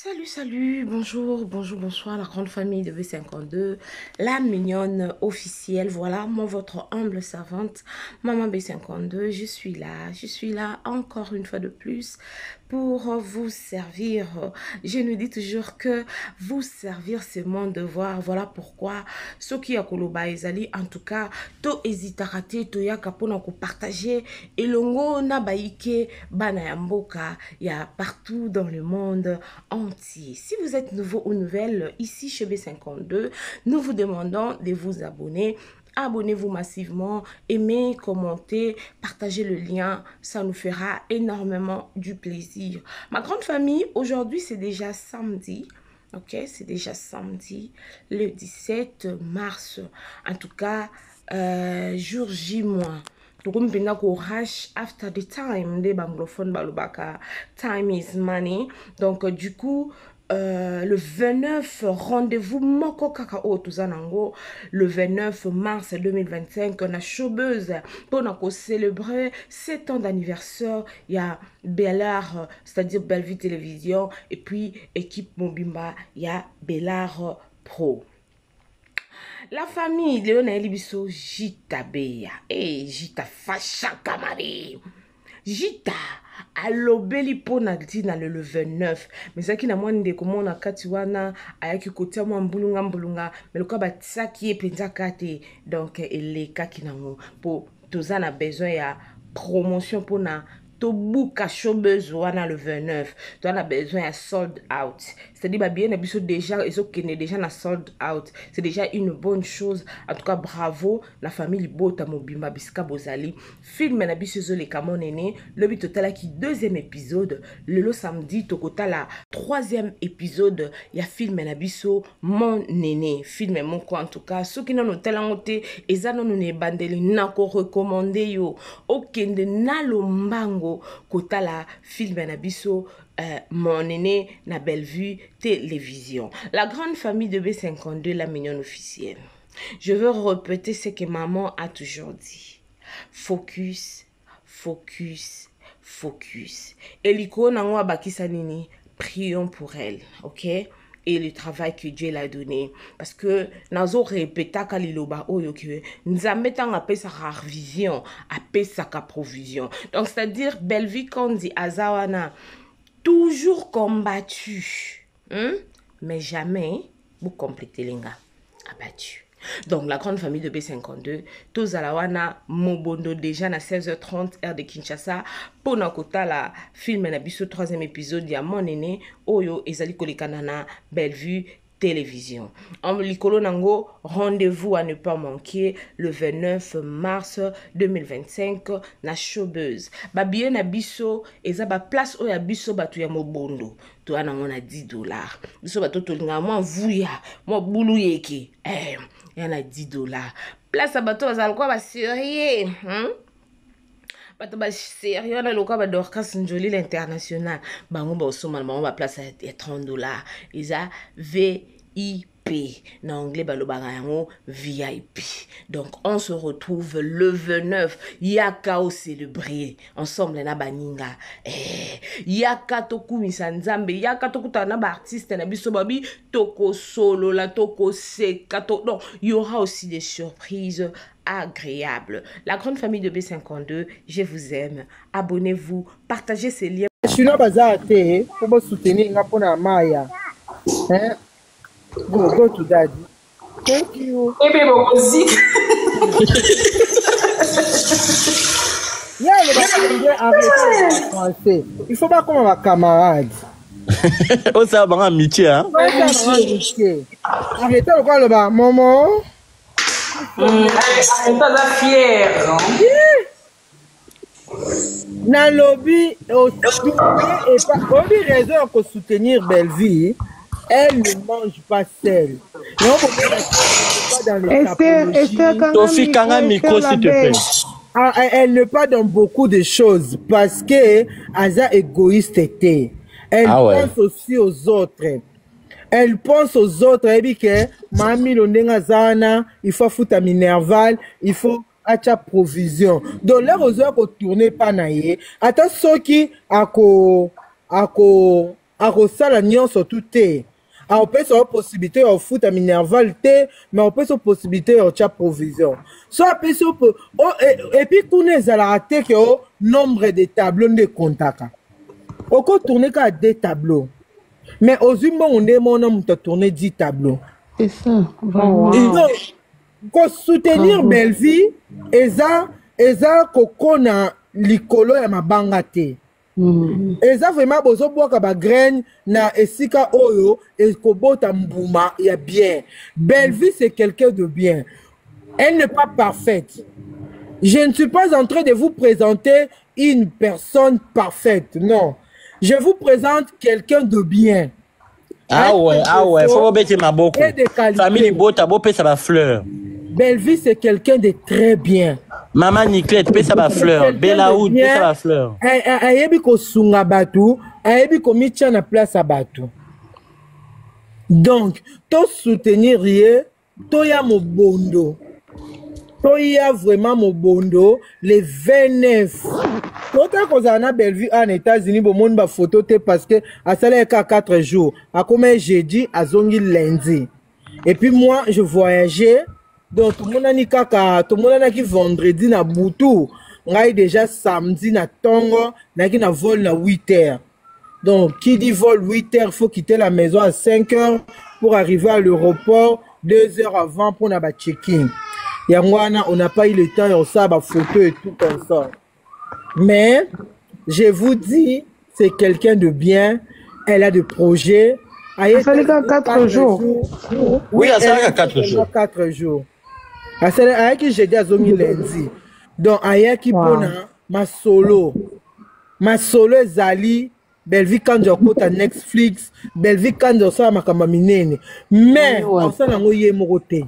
Salut, salut, bonjour, bonjour, bonsoir, la grande famille de B52, la mignonne officielle. Voilà, moi, votre humble servante, Maman B52, je suis là encore une fois de plus pour vous servir. Je nous dis toujours que vous servir, c'est mon devoir. Voilà pourquoi ce qui a koloba ezali, en tout cas, to hésitera te, to yaka pona ko partager elongo na baike bana ya mboka ya partout dans le monde entier. Si vous êtes nouveau ou nouvelle ici chez B52, nous vous demandons de vous abonner. Abonnez-vous massivement, aimez, commentez, partagez le lien, ça nous fera énormément du plaisir. Ma grande famille, aujourd'hui c'est déjà samedi, ok, c'est déjà samedi, le 17 mars, en tout cas, jour J moins. Tokomi mpenza ko rush after the time, nde ba anglophone balobaka time is money. Donc du coup, le 29, rendez-vous moko kaka oyo toza nango, le 29 mars 2025, na Showbuzz, mpona ko célébrer 7 ans d'anniversaire ya Bel'Art, c'est-à-dire Bellevue Télévision, et puis équipe mobimba ya Bel'Art Pro. La famille, lelo nayeli biso Jita Beya. Eh, Jita Fasha Kamari. Jita alobeli mpo na ntina le 29. Mais ezalaki na mwa ndeko moko na kati wana, ayaki kotia mwa mbulunga mbulunga, mais lokola batiaki ye mpenza ka te. Donc, elekaki nango. Po toza na besoin ya promotion mpona tobuka Showbuzz wana le 29. Toza na besoin ya sold out. C'est-à-dire, ba billet na biso déjà, ezokende déjà na sold out. C'est déjà une bonne chose. En tout cas, bravo la famille Libota Mobimba bisika bozali. Film na biso ezoleka monene. Lobi totalaki deuxième épisode. Lelo samedi tokotala troisième épisode ya film na biso monene. Film moko en tout cas, soki nano otalango te, eza nano na ebandeli, nako recommander yo. Okende na lombango kotala film na biso monene na Bellevue Télévision. La grande famille de B52, la mignonne officielle. Je veux répéter ce que maman a toujours dit. Focus, focus, focus. Eliko nango abakisa nini? Prions pour elle, ok? Et le travail que Dieu l'a donné. Parce que nazo répétaka liloba oyo que Nzambe tanga apesaka vision, apesaka provision. Donc c'est-à-dire Bellevue Kandi azawana toujours combattu, hein? Mais jamais vous complétez l'inga abattu. Donc la grande famille de B52, tozala wana mobondo déjà na seize heures trente heure de Kinshasa pona kotala film na biso troisième épisode ya mon aîné oyo ezali kolekana na Bellevue Télévision. En likolo nango, rendez-vous à ne pas manquer le 29 mars 2025 na Showbuzz. Ba billet na biso eza ba place oyo ya biso bato ya mobondo. To wana ngo na dix dollars. Biso bato tolinga mwa vuya, mwa bulu yeke. Ya na dix dollars. Place ya bato bazala kwa ba sérieux, hein? Bato ba sérieux wana lokola ba Dorcas Njoli l'international. Bango ba osoma na bango ba place ya trente dollars. Eza VIP. Na anglais balobaka yango VIP. Donc on se retrouve le 29. Yaka o célébrer ensemble na baninga. Yaka tokumisa Nzambe, yaka tokutana na ba artiste na biso babi toko solola, toko seka, to... Donc il y aura aussi des surprises agréables. La grande famille de B52, je vous aime. Abonnez-vous, partagez ces liens. Chinois bazar te pour vous soutenir nga pona Maya. Hein? Go, go to daddy. Thank you. Eh ben, bon, vas-y. Yeah, le va arrêter français. Il faut pas comme ma camarade. Oh, ça va, amitié, hein? Ouais, ça va, amitié. Arrêtez le quoi, le bas, maman. Arrêtez la fière, hein? Yeah. Nalobi, obi raison pour soutenir Bellevue, elle ne mange pas seule. Non, pas dans les Esther, sapologies. Esther, Kanga Sophie, micro, Kanga micro, Esther, la s'il te plaît. belle. Ah, elle n'est pas dans beaucoup de choses parce que Aza égoïste était. Elle Ah ouais. pense aussi aux autres. Elle pense aux autres. Elle dit que mami londenga zana, il faut foutre à Minerval, il faut acha provision. Donc là, aux autres, tourner pas na ye. Attends, ceux qui ako, ako, Akosala nyonso tu te. Akopesa yo possibilité ya kofuta minerval te, mais akopesa yo possibilité ya kotya provision. So apesi yo et puis kuna ezalaka te ke o nombre de tableau nde ekontaka. Okotourne kaka deux tableaux, mais ozwi mbongo nde moko na moto atourne 10 tableaux. C'est ça, vraiment. Oh, wow. Donc, kosoutenir Bellevue eza kokona likolo ya mabanga te. Eza vraiment bozobwaka bagraine na esika oyo ekobota mbuma ya bien. Bellevue, c'est quelqu'un de bien. Elle n'est pas parfaite. Je ne suis pas en train de vous présenter une personne parfaite, non. Je vous présente quelqu'un de bien. Ah ouais, ah ouais, faut bobete maboko. Et de qualité. Famille libota, bopesa bafleur. Bellevue, c'est quelqu'un de très bien. Mama Niclette, pesa bafleur. Quelqu'un de Belaoud, bien. pesa bafleur. Ayebi kosunga bato, ayebi komitia na place ya bato. Donc tosoutenir ye, toya mobondo, toya vraiment mobondo le 29. Tota kozala na Bellevue awa na États-Unis, bomoni bafoto te parce que asalaki kaka 4 jours. Akoma jeudi, azongi lundi, et puis moi je voyageais. Donc tomonani kaka, tomonanaki vendredi na butu. Ngai déjà samedi na ntongo nayaki na vol na 8 heures. Donc qui dit vol 8 heures, faut quitter la maison à 5 heures pour arriver à l'aéroport 2 heures avant pour na ba check-in. Yango wana on n'a pas eu le temps ya kosala bafoto et tout comme ça. Mais je vous dis, c'est quelqu'un de bien. Elle a des projets. Asali kaka 4 jours. Oui, asalaka elle 4 jours. 4 jours. Asali, ayaki jeudi, azongi lundi. Donc ayaki mpona masolo. Masolo ezali Bellevue Kanza akota Netflix, Bellevue Kanza osala makambo ya minene, mais osala yango ye moko te.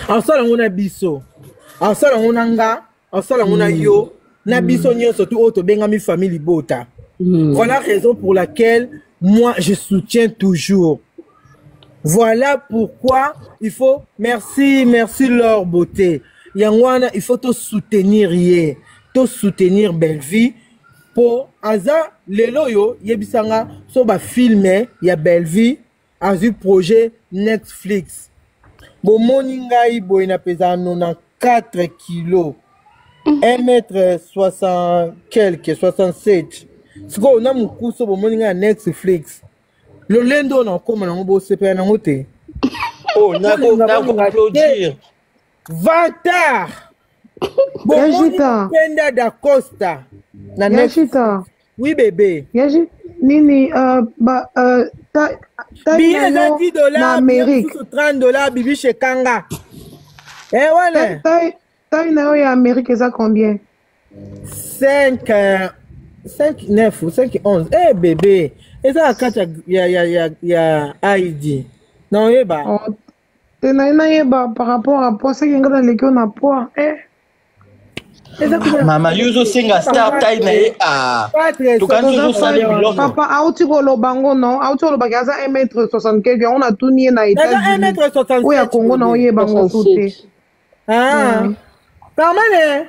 Asala yango na biso, asala yango na nga, asala yango na yo, na biso nyonso tu oyo tobengami famille libota. Voilà raison pour laquelle moi je soutiens toujours. Voilà pourquoi il faut, merci, merci leur beauté. Yango wana il faut to soutenir ye, to soutenir Bellevue po aza lelo oyo. Yebisanga so bafilme ya Bellevue azwi projet Netflix. Bomoni ngai boye, napezaka 94 kilo, 1 mètre 60 quelque, 67. Sikoyo na mokuso, bomoni ngai na Netflix, lolendo oyo nakóma nango, bosepela nango te. Oh, nako nako applaudir. Vantard, bomoni Yajita. Penda da Costa na Netflix. Yajita. Oui bébé. Yaji nini ba ta Billet na eza yo 10 na dollars, billet Amérique. mosusu 30 $. Bibi Shekanga e wana. Taille na yo ya Amérique eza combien? 5 5 9 ou 5 11. Eh bébé, eza na kati ya ID na oyeba. Oh, te, na ye nayeba par rapport à poids, soki nga naleki yo na poids, eh. Eza kuna. Mama, yo ozosenga star taille na ye, ah. Quatre. Tokanisi ozosala biloko. Papa auti koloba ngo, non, auti kolobaki aza 1 mètre 60 quelque. Yango natuni ye na Naza 1 États-Unis. mètre 67. Oyo ya Congo na oyeba ngo su te. Ah, Carmene,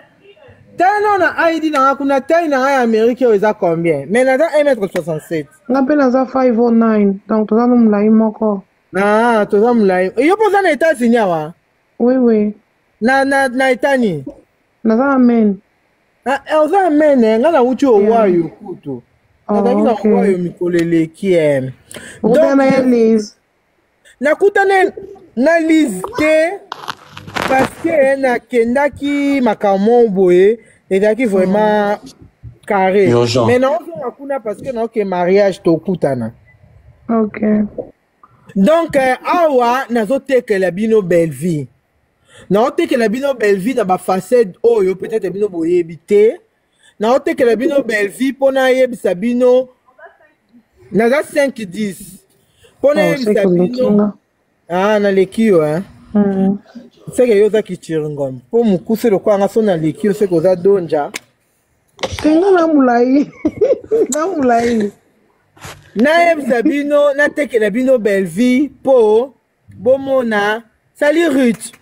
tala na ID na nga kuna, taille na nga ya Amérique oyo eza combien? Mais naza 1 mètre 67. Nga mpe naza 509, donc toza no molai moko. Ah, toza molai. Yo mpo oza na États-Unis awa? Oui. Na etani? Naza na Maine. Ah, eh, oza na Maine. Nga nauti Ohio kutu. Nazalaki na Ohio mikolo eleki, eh. Okutana na ye Liz? Nakutana na Liz te parce que nakendaki makambo moko boye, ezalaki vraiment carré. Urgent. Mais naozonga kuna parce que naoke mariage, tokutana. Ok. Donc awa nazotekela bino Bellevue, naotekela bino Bellevue na bafacette oyo peut-être bino boyebi te. Naotekela bino Bellevue mpo nayebisa bino naza 5 10 mpo Oh, nayebisa seke bino. olekinga. Ah, naleki yo, hein? Seke yo oza kitiringom mpo mokuse lokola nga, so naleki yo, seke oza donja. Te, nga na molai, na molai. Nayebisa bino, natekela bino Bellevue mpo bomona. Sali Ruth,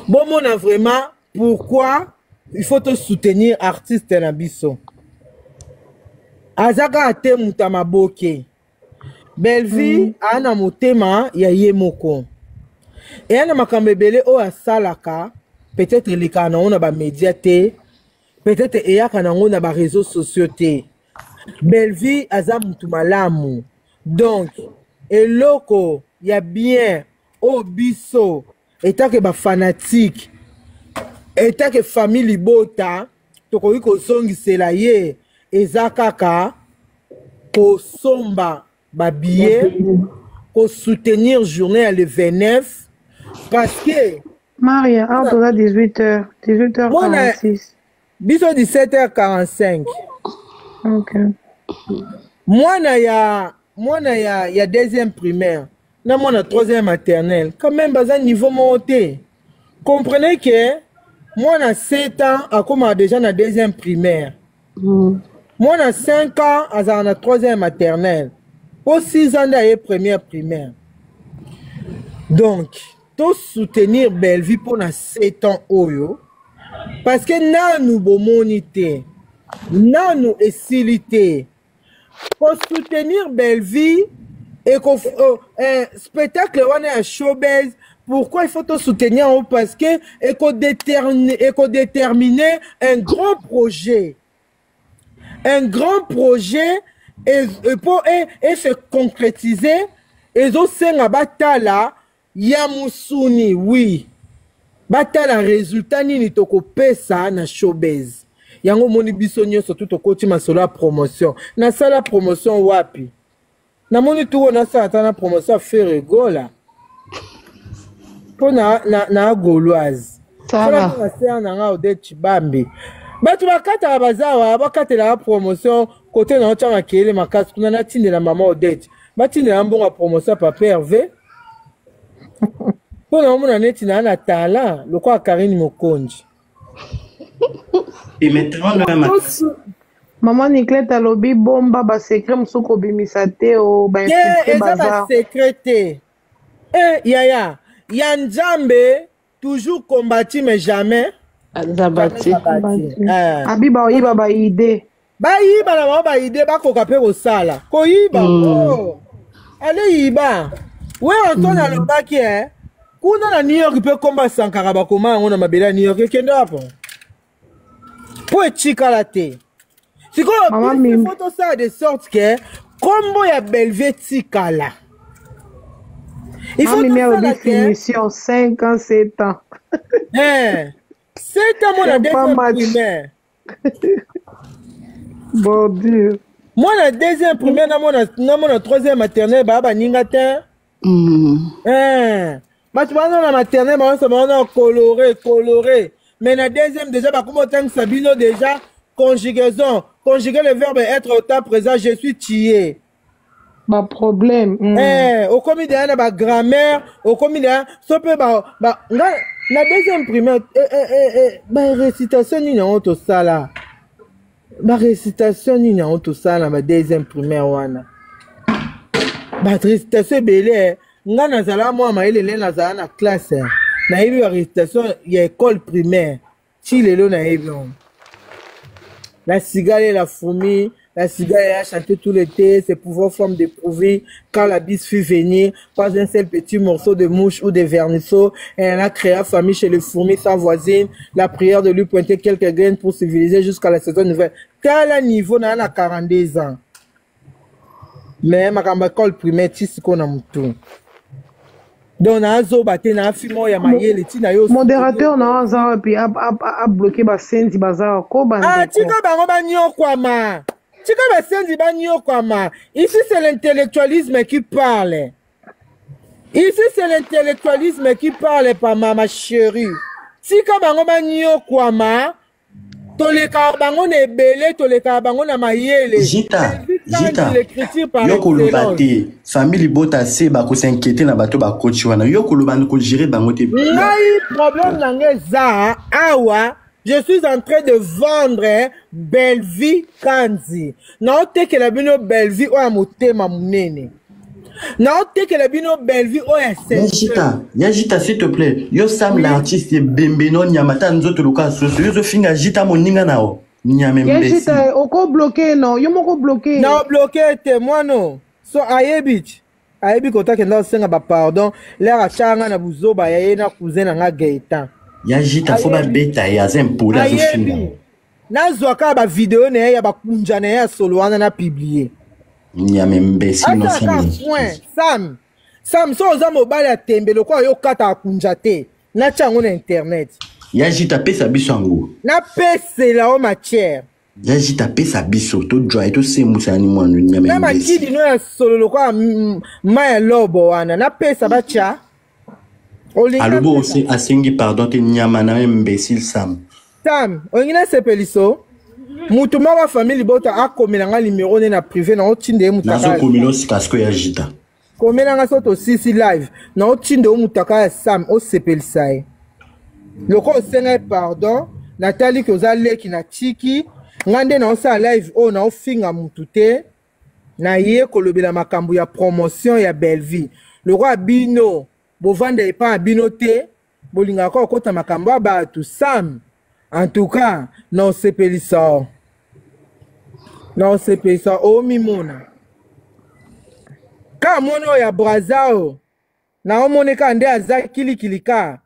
bomona vraiment pourquoi il faut te soutenir artiste na biso. Aza kaka te moto ya maboke. Bellevue aa na motema ya ye moko. Eya na makambo ebele oyo asalaka, peut-être elekaka nango na bamedia te, peut-être eyaka nango na bareseau sociaux te. Bellevue aza mutu malamu. Donc eloko ya bien oyo biso etake ba fanatique, etake famille libota tokoki kozongisela ye eza kaka kosomba ba billets, kosoutenir journée ya le 29 parce que Maria, awa toza 18h, 18h46. Biso 17h45. Ok. Mwana ya deuxième primaire na mwana troisième maternelle, quand même baza niveau moko te. Comprenez que mwana 7 ans akomaka déjà na deuxième primaire, mwana 5 ans azalaka na troisième maternelle, po 6 ans nde aye première primaire. Donc tosoutenir Bellevue mpona 7 ans oyo, parce que nanu bomoni te, nanu esili te. Kosoutenir Bellevue eko spectacle wana ya showbase. Pourquoi il faut to soutenir yango? Parce que ekodéterminer un grand projet, un grand projet et po e se concrétiser, ezosenga batala ya mosuni. Oui, batala résultat nini tokopesa na showbase. Yango omoni biso nyonso tu tokoti masolo ya promotion. Nasala promotion wapi? Namoni tuko nasala ata na promotion ya Ferre Gola mpo na gauloise. Ça va. Na sere na nga Odette Chibambi, bato bakataka bazawa, bakatelaka promotion kote na otya makeyele makasi kuna. Natindela mama Odette, batindela mbongo ya promotion ya papa Herve mpo na omona neti na talent lokola Karine Mokonzi. Et maintenant, na makasi. Mama Niclette alobi bomba basecret mosusu, kobimisa te o te. Bainfiltré Eza baza. Basecret te. E yaya ya Nzambe, toujours combattu mais jamais Zabati. Zabati. Eh. Abi baoyiba baide. Bayiba na bango baide, bakoka mpe kosala koyiba. Oh. Ale yiba we Antoine alobaki e kuna na New York mpe komba Sankara, bakoma yango na mabele ya New York, ekende wapo mpo etikala te. Sikoyo Mama biso Mimi. faut tosala de sorte que kombo ya Bellevue etikala. Il faut Mama Mimi alobi tosala ke finition 5 ans, 7 ans. Eh, 7 ans, mwana C'est pas deuxième match. primaire. Bordure. Mwana deuxième primaire na mwana troisième maternelle baya baninga te. Eh, bato baza na maternelle baosa baona coloré coloré, mais na deuxième déjà bakoma otangisa bino déjà conjugaison, conjuguer le verbe être au temps présent, je suis tué. Baproblème. Eh, okomi deya na bagrammaire, okomi deya so mpe nga na deuxième primaire, eh, barécitation nini yango tosala, barécitation nini yango tosala na ba deuxième primaire wana, barécitation ebele. Eh. Nga nazala mwa mayelele, nazala na classe, eh. Nayebi barécitation ya école primaire ti lelo, nayebi yango. La cigale et la fourmi. La cigale a chanté tout l'été, ses pouvoirs forment dépourvus. Quand la bise fut venue, pas un seul petit morceau de mouche ou de vermisseau. Elle a créé famille chez les fourmis, sa voisine. La prière de lui pointer quelques graines pour civiliser jusqu'à la saison nouvelle. Tel niveau, na na 42 ans. Mais makambo école primaire, ti sikoyo na mutu. Donc nazoba te, na fille moko ya mayele ntina yo. Modérateur na aza wapi? Abloquer basenzi baza ko. Ah, bandeko. Tika bango banyokwama, tika basenzi banyokwama. Ici, c'est l'intellectualisme qui parle. Ici, c'est l'intellectualisme qui parle, pa mama chérie. Tika bango banyokwama, tolekaka bango na ebele, tolekaka bango na mayele. Jita, Jita, l'écriture par yo koloba excellence. te, famille libota se bakos'inquiéter na bato bakoti wana, yo koloba kogérer bango te. Ngai problème na ngai eza awa, je suis en train de vendre Bellevue Kanzi. Naotekela bino Bellevue oyo ya motema monene, naotekela bino Bellevue oyo ya Ya sincère. Jita, ya Jita, s'il te plaît, yo Sam l'artiste ebembe no nyama ta nzoto lokola soso, yo ozofinga Jita moninga na yo. Nyama Ya imbécile. Jita, oko bloquer non, yo moko bloquer. Na obloke te mwana so ayebi ti ayebi kota kenda kosenga bapardon lere atyaka nga na buzoba ya ye na cousin na nga Gaetan. Ya Jita fo babeta ye aza impoli azofinga. Ayebi nazwa kaka bavideo na ye ya bakunja na ye ya solo wana na publie. Nyama imbécile no Asala Sam. kaka point Sam. Sam so oza mobali ya tembe lokola yo okataka kunja te natya yango na internet. Ya Jita pesa biso yango. Napesela yo matière. Ya Jita pesa biso todjwa ye tosembusa yani mwana nyama Na imbécile. makidi no ya solo lokola mai ya lobo wana napesa batya. Olingi Alobi napesa asengi pardon te nyama na yo imbécile Sam. Sam olingi nasepeliso mutu moko ya famille libota akomela nga numero ne na privé na otinda ye mutaka ya Nazokomela Sam. osika sikoyo ya Jita. Komela nga so tosisi live na otinda yo mutaka ya Sam osepelisa ye. Lokola osenga ye pardon natali ke oza leki na tiki nga nde naosala live oyo naofinga mutu te na ye kolobela makambo ya promotion ya Bellevue. Lokola bino bovanda epai ya bino te bolingaka kokota makambo ya bato Sam en tout cas na osepelisa na osepelisa omimona ka moni oyo ya Brazza oyo na omoni kaka nde aza kilikili ka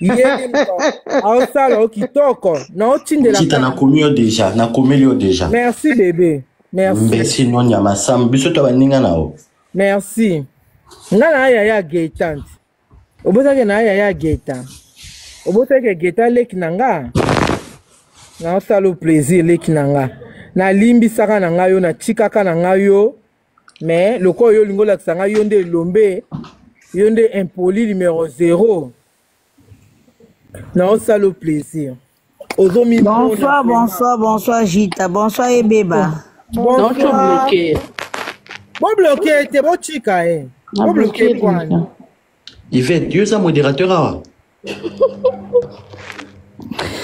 ye nde moto aosala o kitoko na otindela Jita kaka. nakomi yo deja, nakomeli yo deja. Merci bébé, merci. Imbécile no nyama Sam biso to baninga na yo. Merci. Nga na yaya ya Gaetan. Obosaki na yaya ya Gaetan. Obosaki Gaetan leki na nga. Na osala o plaisir leki na nga. Nalimbisaka na nga yo, natikaka na nga yo. Mais lokola yo olingi olakisa nga yo nde elombe, yo nde impoli numéro 0. Na osala o plaisir. Ozomimona Bonsoir, vraiment. bonsoir, bonsoir Jita. Bonsoir Ebeba. Donc, tu Bonsoir. bloqué. Bobloke te, botika ye. Na Bobloke bloqué kwana. déjà. Yvette, yo oza modérateur awa.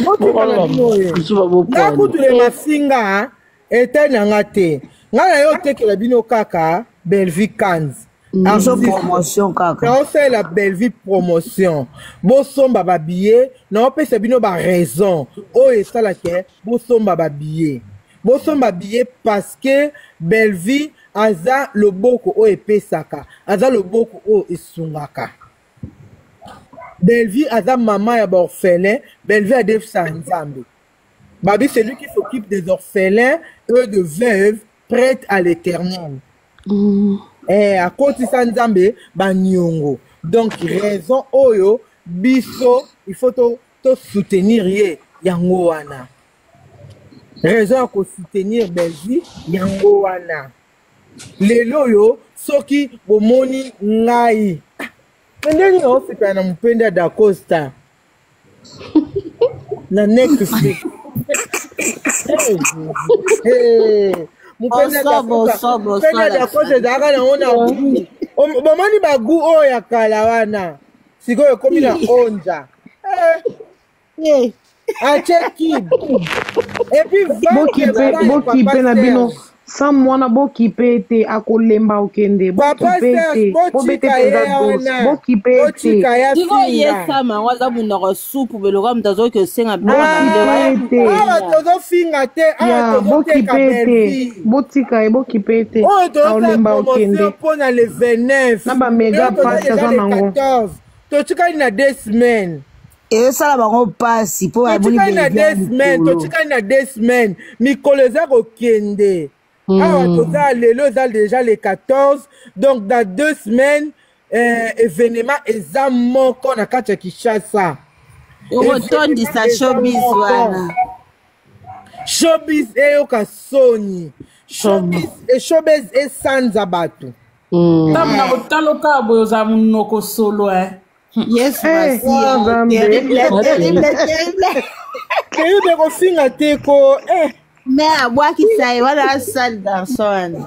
Botika na bino ye. Zuba Nga bopwana. kutu le mafinga etali na nga te. Nga na yo otekela bino kaka Bellevue Kanz. Biso Artiste. promotion kaka. Naosalela Bellevue promotion. Bosomba ba billet, naopesa bino ba raison oyo esalaka bosomba ba billet. Bosomba billet parce que Bellevue aza loboko oyo epesaka, aza loboko oyo esungaka. Bellevue aza mama ya ba orphelin, Bellevue adefisa Nzambe. Babi, celui qui s'occupe des orphelins et de veuves prête à l'Éternel. Eh, akotisa Nzambe baniongo. Donc raison oyo biso il faut to, to soutenir ye yango wana. Raison ya ko soutenir Bellevue yango wana. Lelo oyo soki bomoni ngai ndenge nini osepela na mopende ya Dacosta na Netflix. Hey, mopende ya Bonsoir, Dacosta, bonsoir, mopende bonsoir ya la Dacosta famille. ezalaka nango na goût. Bomoni bagu oyo ya kala wana sikoyo ekomi na onja. Eh, atie kib et puis ventre Bokipe, lokola ya bokipe papa na bino. Serge. Sam mwana bokipe te akolemba okende. Papa Bokipe Serge, te. Bobete botika ye mpenza dose. wana, Bokipe te. botika ye Sikoyo ye afinga. Sam yango aza monoko supu beloka moto azoki osenga biloko na Ah, biloko aya Bokipe te. awa kofinga. tozofinga te, awa Ya, tozoteka bokipe te. Bellevue. Botika ye, bokipe te. Oyo tozosala Aolemba promotion okende. mpona le 29. Na ba mega Lelo toza pass déjà aza le nango. 14. Totikali na 2 semaines. Ezosala bango mpasi mpo bamoni Totikali na Bellevue ya 2 semaines, likolo. totikali na 2 semaines. Mikolo eza kokende. Awa toza lelo eza déjà le 14. Donc dans 2 semaines événement eza moko na kati ya Kinshasa. Okotondisa Événement eza showbiz moko. wana. Showbiz eyoka soni. Showbiz, showbiz esanza bato. Ntango na kotaloka boye ozala monoko solo eh. Yesu Eh, Masiya. Nzambe. Terrible, terrible, terrible. Keyube kofinga te ko eh. Mais abwakisa ye wana asale garçon wana.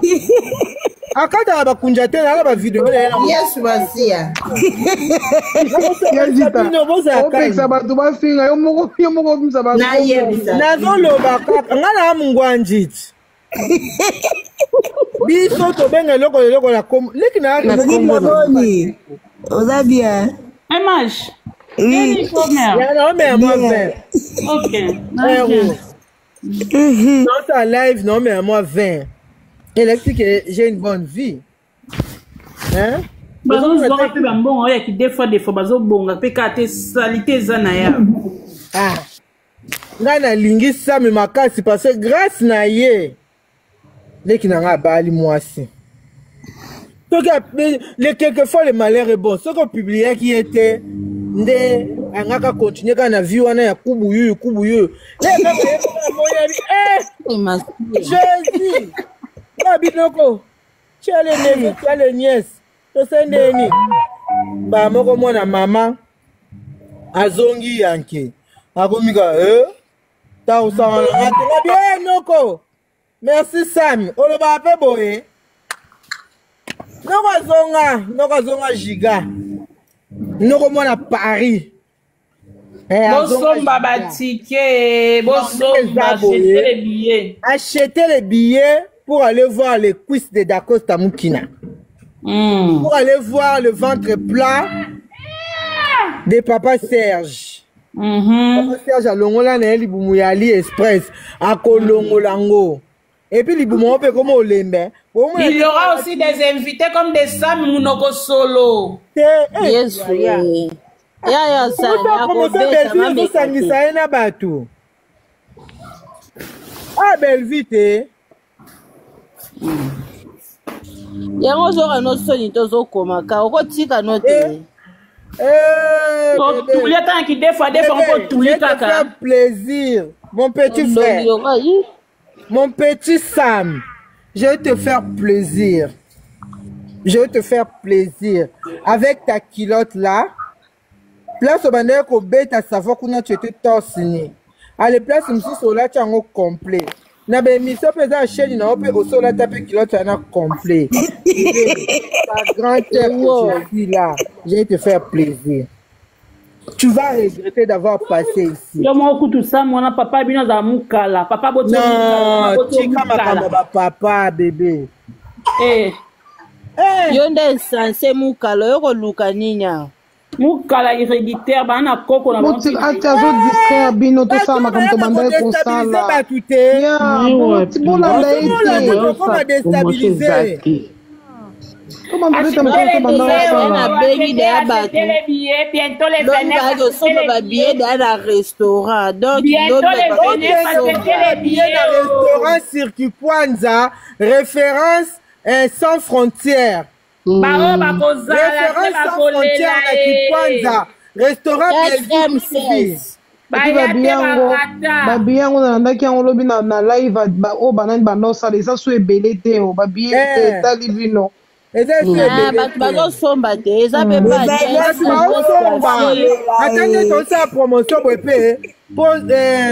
Akataka bakunja te nala bavideo na ye na Yesu Masiya. Ya nakosepelisa Jita, bino bozala opekisa kani. bato bafinga yo moko yo moko obimisa bato Nayebisa. Nazoloba kaka nga na mungwanjiti. Biso tobenga eloko eloko na kombo leki na Ozali kombo bien na boni? Oza bien? MH, Oui. nini komea? ya na omea mwa Bien. vin. Ok, Ero. ok. Naosala live, naomela mwa 20, elakisi ke j'ai une bonne vie, hein? Bazozwaka mpe bambongo oyo ya kidefa defa, bazobonga mpe kaka te, salite eza na ya. Ah, ngai nalingi Sami makasi parce que grâce na ye leki na ngai abali mwasi. Soki le quelquefois le malheur est bon, soki opubliaki ye te nde angaka continue kaka na vie wana ya kubu yuyu kubu yuyu. Moyebi, eh, Jésus na biloko tia le neveu, tia le nièce, tosali ndeni mbala moko. Mwana mama azongi yanke, akomi ka eh? Ta osangana nga te, ngabi e noko. Merci Sam, olobaka mpe boye. Noko azonga, noko azonga giga, noko mwana Paris. Eh, bosomba batike, bosomba, acheter les billets. Acheter les billets pour aller voir les cuisses de Dacosta Mukina, pour aller voir le ventre plat de papa Serge. Papa Serge alongola na ye libumu ya Ali Express, akolongola yango et puis libumu yango mpe ekoma olembe. Il y aura aussi des invités comme des Sam Munoko Solo. Te. Yesu yaya. Promotion Bellevue ezosangisa ye na bato. Ah, Bellevue te. Yango ozoka no soni te, ozokomaka, okotika no te. Totuli ata na kidefa defa mpo tuli kaka. Plaisir, mon petit frère, mon petit Sam, je vais te faire plaisir, je vais te faire plaisir avec ta culotte là. Place obandaki kobeta savon kuna, tu étais torse nu. Ale, place mosusu olati yango complet na baémission mpe eza ya chaîne na yo, mpe osi olata mpe culotte wana complet. Ta grand tête que je suis là, je vais te faire plaisir, tu vas regretter d'avoir passé ici. Yo moko kutu Sam wana, papa bino azala mukala, papa boti. Non, tika makambo bapapa bébé. Eh. Eh. Yo nde esanse mukala, oyo koluka nini awa? Mukala héréditaire, baa na koko na. Ati azodistraire bino, tosala makambo tobandaki kosala. Bato te. Bolanda ye te. Tokoma déstabiliser. Nabengi deya bato lobi bakosomba babillet deya na restaurant, donc billet na restaurant Circuit Kwanza, référence sans frontières. Baoyo bakozala te bakolela. Na Kikwanza restaurant. Babillet yango nalandaki yango lobi na live oyo banani banda osala, eza so ebele te o babillet te, etali bino. Bato bazosomba te, eza mpe. Baosomba ata nde tosala promotion boye mpe po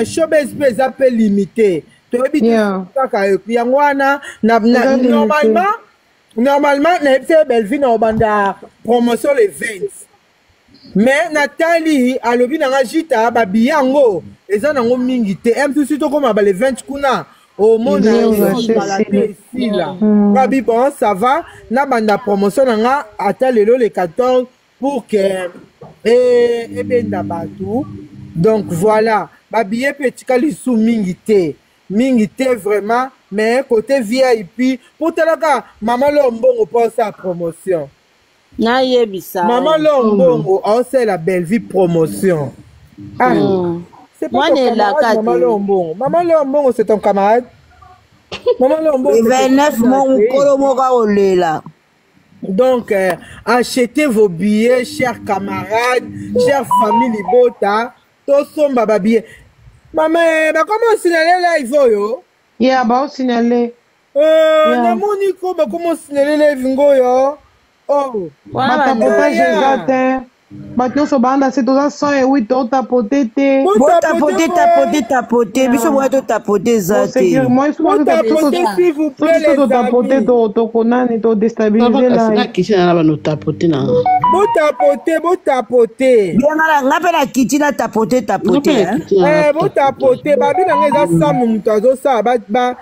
showbase mpe eza mpe limité, toyebi te kaka yango wana. Normalement nayebi te, Bellevue na obanda promotion le 20, mais natali alobi nanga jita babillet yango eza nango mingi te, msusu tokóma ba le 20 kuna omona ezala te, esila. Babi bon, ça va, nabanda promotion na nga ata lelo le 14 pour que ebenda bato. Donc voilà, babillet mpe etikali lisu mingi te, mingi te vraiment. Mais côté VIP, po talaka mama lo mbongo mpo osala promotion. Nayebisa. Mama lo mbongo aosala Bellevue promotion. Ah, c'est pas ton camarade, mama lo mbongo? Mama lo mbongo, c'est ton camarade, mama lo mbongo? 29 mo mokolo moko akolela. Donc, achetez vos billets, chers camarades, chers familles Libota. Tosomba ba billets. Mama, bakoma osignaler live oyo? Ya, baosignale. Namoni ko bakoma osignaler live ngoyo. Oh. Batapotage eza te, bato nyonso baanda se toza 108, totapote te. Botapote, tapote, tapote, biso boya totapote eza te. Biso totapote, tokonani, todéstabiliser. Nakiti na bano tapote na. Botapote, botapote. Nga mpe na kiti na tapote, tapote. Botapote. Babi nanga eza Samu, moto azosala.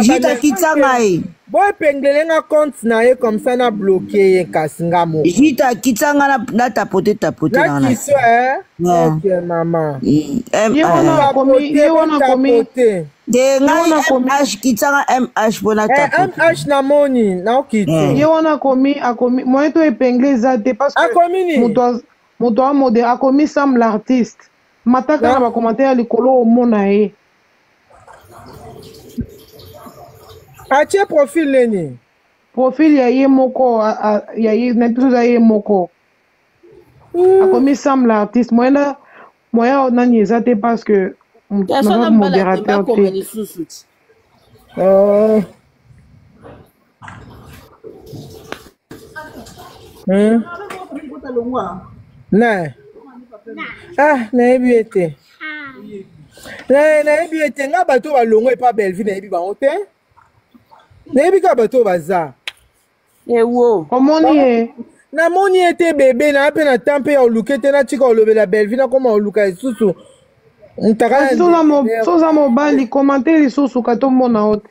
Jita kitisa ngai. Bo epinglele nga compte na ye comme ça na bloquer ye kasi nga moko. Jita kitisa nga na, na tapote tapote na nga. Kiso eh? Yeah. Ok maman. Mm, M, ye wana eh. akomi ye wana akomi te ngai MH kitisa nga MH mpo na eh, tapote. MH na moni na okiti. Eh. Ye wana akomi akomi moyen to epingle eza te parce que akomi nini? Moto moto amode akomi Sam l'artiste. Mataka na ba commentaire ya likolo omona ye. Atie profil nini? Profil ya ye moko ya ye na biso eza ye moko. Akomi Sam l'artiste moyen na moyen nani eza te parce que naza modérateur te. Oh. Hmm? Na. Ah, nayebi ye te. Nayebi ye te. Nga bato balongwa epa Bellevue nayebi bango te. Nayebi kaka bato baza. Ewo. Omoni ye. Namoni ye te bebe na mpe na temps mpe ya oluke te natika olobela Bellevue nakoma oluka lisusu. Ntaka. Soza mobali komante lisusu katomona yo te.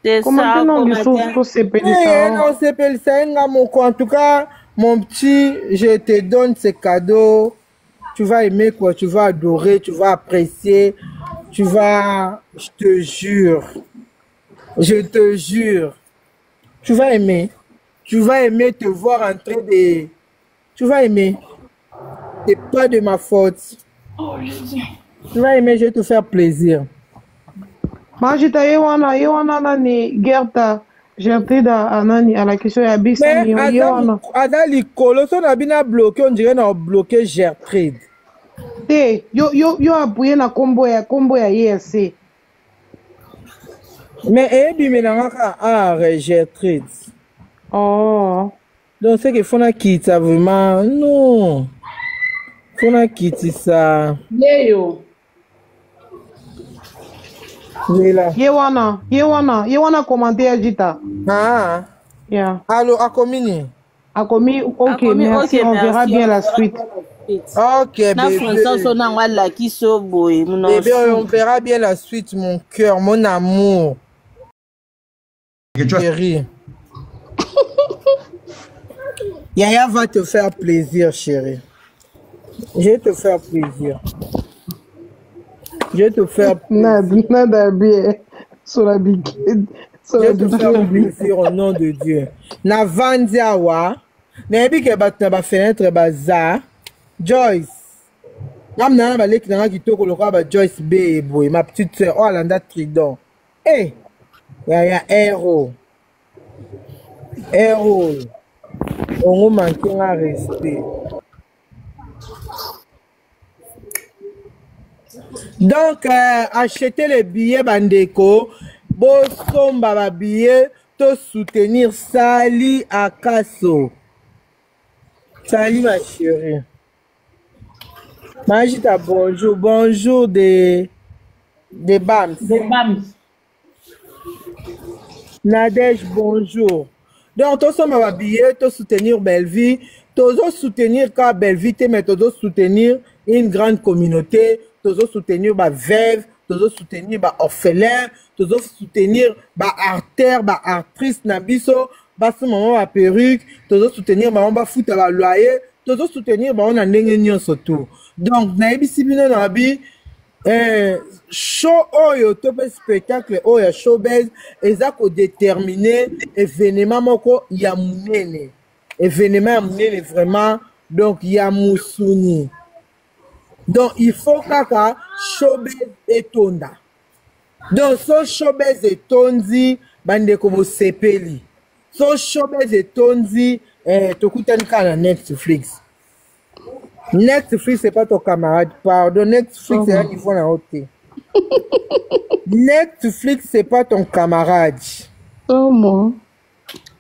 C'est ça, non lisusu tosepelisa yo. Osepelisa ye nga moko en tout cas mon petit je te donne ce cadeau tu vas aimer quoi tu vas adorer tu vas apprécier tu vas je te jure je te jure tu vas aimer tu vas aimer te voir en train de tu vas aimer c'est pas de ma faute oh Jésus tu vas aimer je vais te faire plaisir Majita ye wana ye wana nani Gerta Gertrude anani alakisi oyo abisami ye wana aza likolo so na bino abloke on dirait na bloke Gertrude te yo yo yo appuye na kombo ya kombo ya ye ya se mais eyebimela nga kaka ah Gertrude oh Donc c'est que faut nakitisa vraiment non faut nakitisa yeyo nzela ye wana ye wana ye wana commente ya jita ah yeah. Allo akomi nini akomi ok akomi merci ok on verra merci bien on la verra suite bien la suite ok na français bébé so nango alakisi yo boye bébé on mnosu verra bien la suite mon cœur mon amour Chérie. Yaya va te faire plaisir, chérie. Je vais te faire plaisir. Je vais te faire plaisir. Nada bien. Sur la bique. Je vais te faire plaisir au nom de Dieu. Na vandi awa, nayebi ke bato na ba fenêtre baza. Joyce. Ngam na ba leki na nga kitoko lokola ba Joyce B boye, ma petite sœur, oyo alanda Tridon. Eh, yaya hero. Hero. Ongo manque nga respect. Donc, euh, achetez les billets bandeko, bosomba ba billets to soutenir Sali Akaso. Salut ma chérie. Majita, bonjour. Bonjour des de Bams. De Bams. Nadège, bonjour. Donc, tous sommes habillés, tous soutenir Bellevue, tous soutenir quand Bellevue, mais tous soutenir une grande communauté, tous soutenir ba veuve, tous soutenir ba orphelin, tous soutenir ba artère, ba actrice na biso, basi mama ba perruque, tous soutenir ba ba futa ba loyer, tozo soutenir bango na ndenge nyonso tout donc nayebisi bino na bi eh, show oyo to mpe spectacle oyo ya showbase eza kodetermine evenema moko ya monene evenema ya monene vraiment donc ya musuni donc il faut kaka showbase etonda donc so showbase etondi bandeko bosepeli so showbiz etondi eh, tokutani kaka na netflix netflix c'est pas ton camarade pardon netflix eza niveau na yo te netflix c'est pas ton camarade Somo.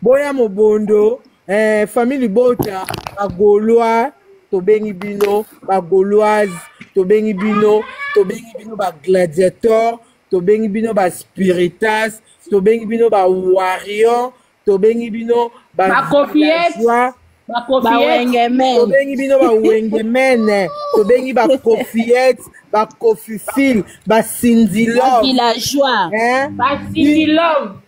boya mobondo eh, famille libota bagaulois tobengi bino bagauloise tobengi bino tobengi bino bagladiateur tobengi bino ba spiritas tobengi bino ba warrior tobengi bino ba Ba coffeettes. villageois Tobengi bino bawengemene, tobengi bakofiete, bakofifile, basindilove,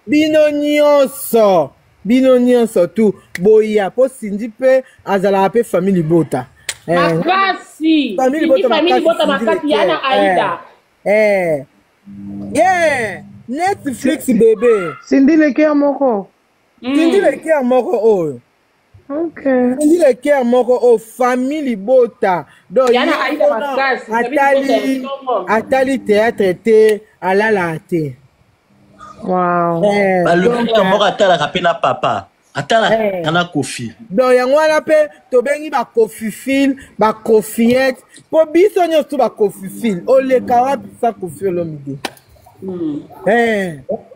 bino nyonso, bino nyonso tu boya mpo Sindi mpe azalaka mpe famille libota. Makasi famille libota makasi ya na Aida. Yeah, Netflix bébé. Cindy Leker moko. Cindy Leker moko oyo. Okay. Cindy Leker moko oyo, famille libota. Donc Yana Aida makasi, atali atali théâtre te, alala te. Wow. Balobi moko atalaka mpe na papa, atalaka na Kofi. Donc yango wana mpe tobengi bakofifile, bakofiete, mpo biso nyonso tu bakofifile. Oleka wapi sans Kofi Olomide?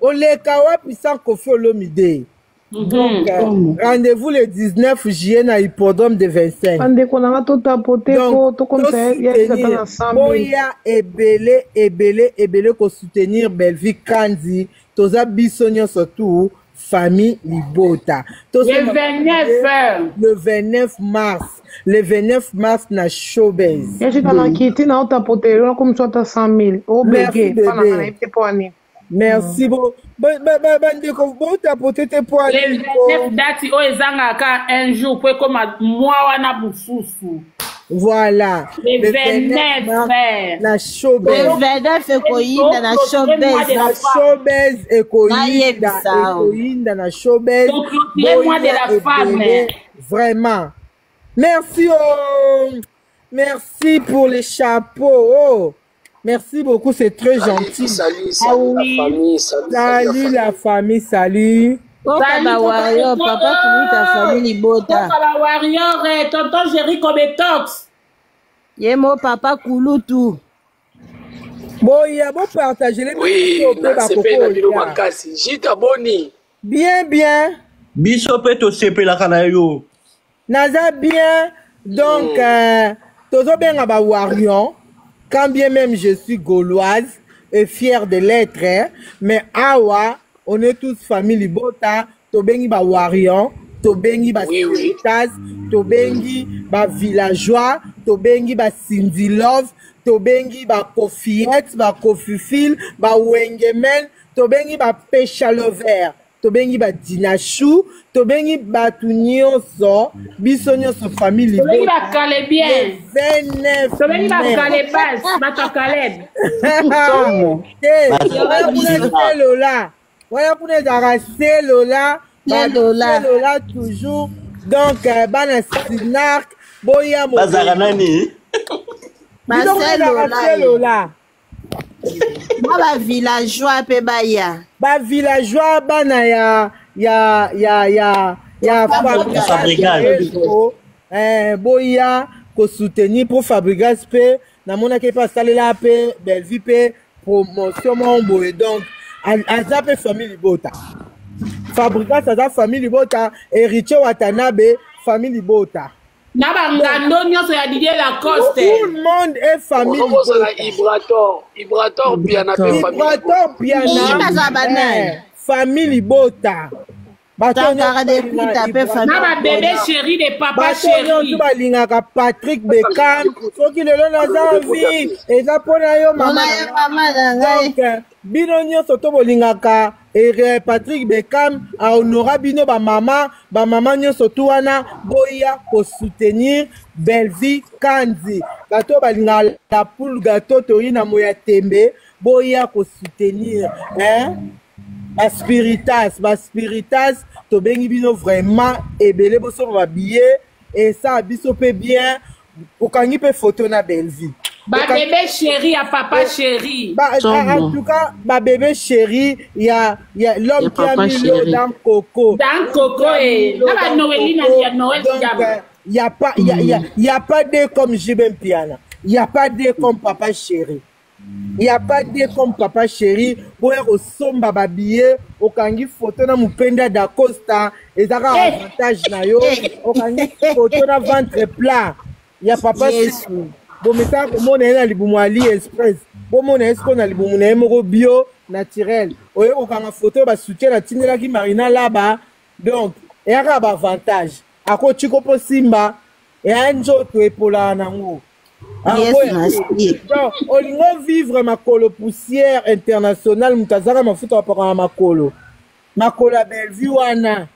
Oleka wapi sans Kofi Olomide? Donc rendez-vous le 19 juillet na hippodrome de 25. Bandeko na nga, totapote po tokomisa ya ata na 100 000. Boya ebele ebele ebele kosoutenir Bellevue Kandi. Toza biso nyonso tu famille libota. Le 29. Le 29 mars, le 29 mars na Showbuzz. Ya jita na kiti na otapote lelo nakomisa ata 100 000. Merci obege mpa na nga bébé. nayebi te mpo ani. Merci. Bo bandeko, botapote te po Le ani. 29, date oyo ezangaka un jour po ekóma mwa wana mosusu. Voilà. Le 29 mars na Showbuzz. Le 29 ekoyinda na Showbuzz. Na Showbuzz ekoyinda. Nayebisa. Ekoyinda na Showbuzz. Le mois de la femme. Ebele, vraiment merci. Oh, merci pour les chapeaux. Oh, merci beaucoup, c'est très gentil. Salut, salut la famille, salut, salut la famille, salut. Oka bawario, papa kuluta, famille libota. Toka bawarrior, tonton Jerry Kobetox. Ye mo papa kulutu. Boya bopartage le. Oui, nasepeli na bino makasi. Jita, boni? Bien, bien. Biso mpe tosepelaka na yo. Naza bien. Donc tozobenga bawarion, quand bien même je suis gauloise et fière de l'être, hein, mais awa on est tous famille libota. Tobengi bawarion, tobengi baspiritas, tobengi bavillageois, tobengi basindilove, tobengi bakofiete, bakofifile, bawengemen, tobengi bapechalover, tobengi badinashu, tobengi bato nyonso, biso nyonso famille. Tobengi bakalebien. 29. Tobengi bakalebas, bato ya Kaleb. Te, wana kuna selola, wana kuna ezalaka selola. Selola. Selola toujours. Donc bana Sinark, boya. Bazalaka nani? Bino kuna ezalaka Baselola. selola. Mwa bavillageois mpe baya. Bavillageois, bana ya Fabricage. Boya kosoutenir mpo Fabrigas mpe namonaki mpe asalela mpe Bellevue mpe promotion moko boye. Donc aza mpe famille libota. Fabrigas aza famille libota. Héritier Watanabe, famille libota. Na bangando nyonso ya Didier Lacoste. Tout le monde est famille. Ozobosana Ibrator, Ibrator Piana mpe famille. Ibrator Piana. Baza banani? Famille libota. Bato Sankara nyonso de Kuta mpe balingaka famille. Na babebe chéri de papa. Bato nyonso Chéri. balingaka Patrick Beckham, soki lelo naza envie, eza mpo na yo mama. Mpona ye mama na ngai. Donc bino nyonso to bolingaka ere Patrick Beckham, ahonora bino bamama, bamama nyonso tu wana, boya kosoutenir Bellevue Kandi. Bato oyo balingaka la poule gâteau, toyi na moya tembe, boya kosoutenir, hein? Baspiritas, baspiritas, tobengi bino vraiment ebele. Bosomba babillet, esala biso mpe bien. Okangi mpe photo na Bellevue. Babebe chéri ya papa chéri. Ba, en tout cas, babebe chéri, il y a l'homme Ya qui a papa mis l'eau chéri. dans coco. Dans coco, na banoeli na ya Noël. Donc, Diable. il y a pas, il y a, il y a, y a pas deux comme JB Piana. Il y a pas deux comme papa chéri. Il y a pas deux comme papa chéri. Boya kosomba babillet, okangi photo na mupenda da Costa, ezaka avantage na yo. Okangi photo na ventre plat. Ya papa Yesu. chéri. Bomesaka komona ye na libumu Ali Express, bomona ye sikoyo na libumu na ye moko bio naturel. Oye kokanga photo oyo basoutien natindelaki Marina Laba. Donc eyaka baavantage. Akotiko mpo simba eya nzoto epolaka nango. Donc olingi ovivre makolo poussière internationale, moto azaka mafuta bapakaka makolo, makolo ya Bellevue wana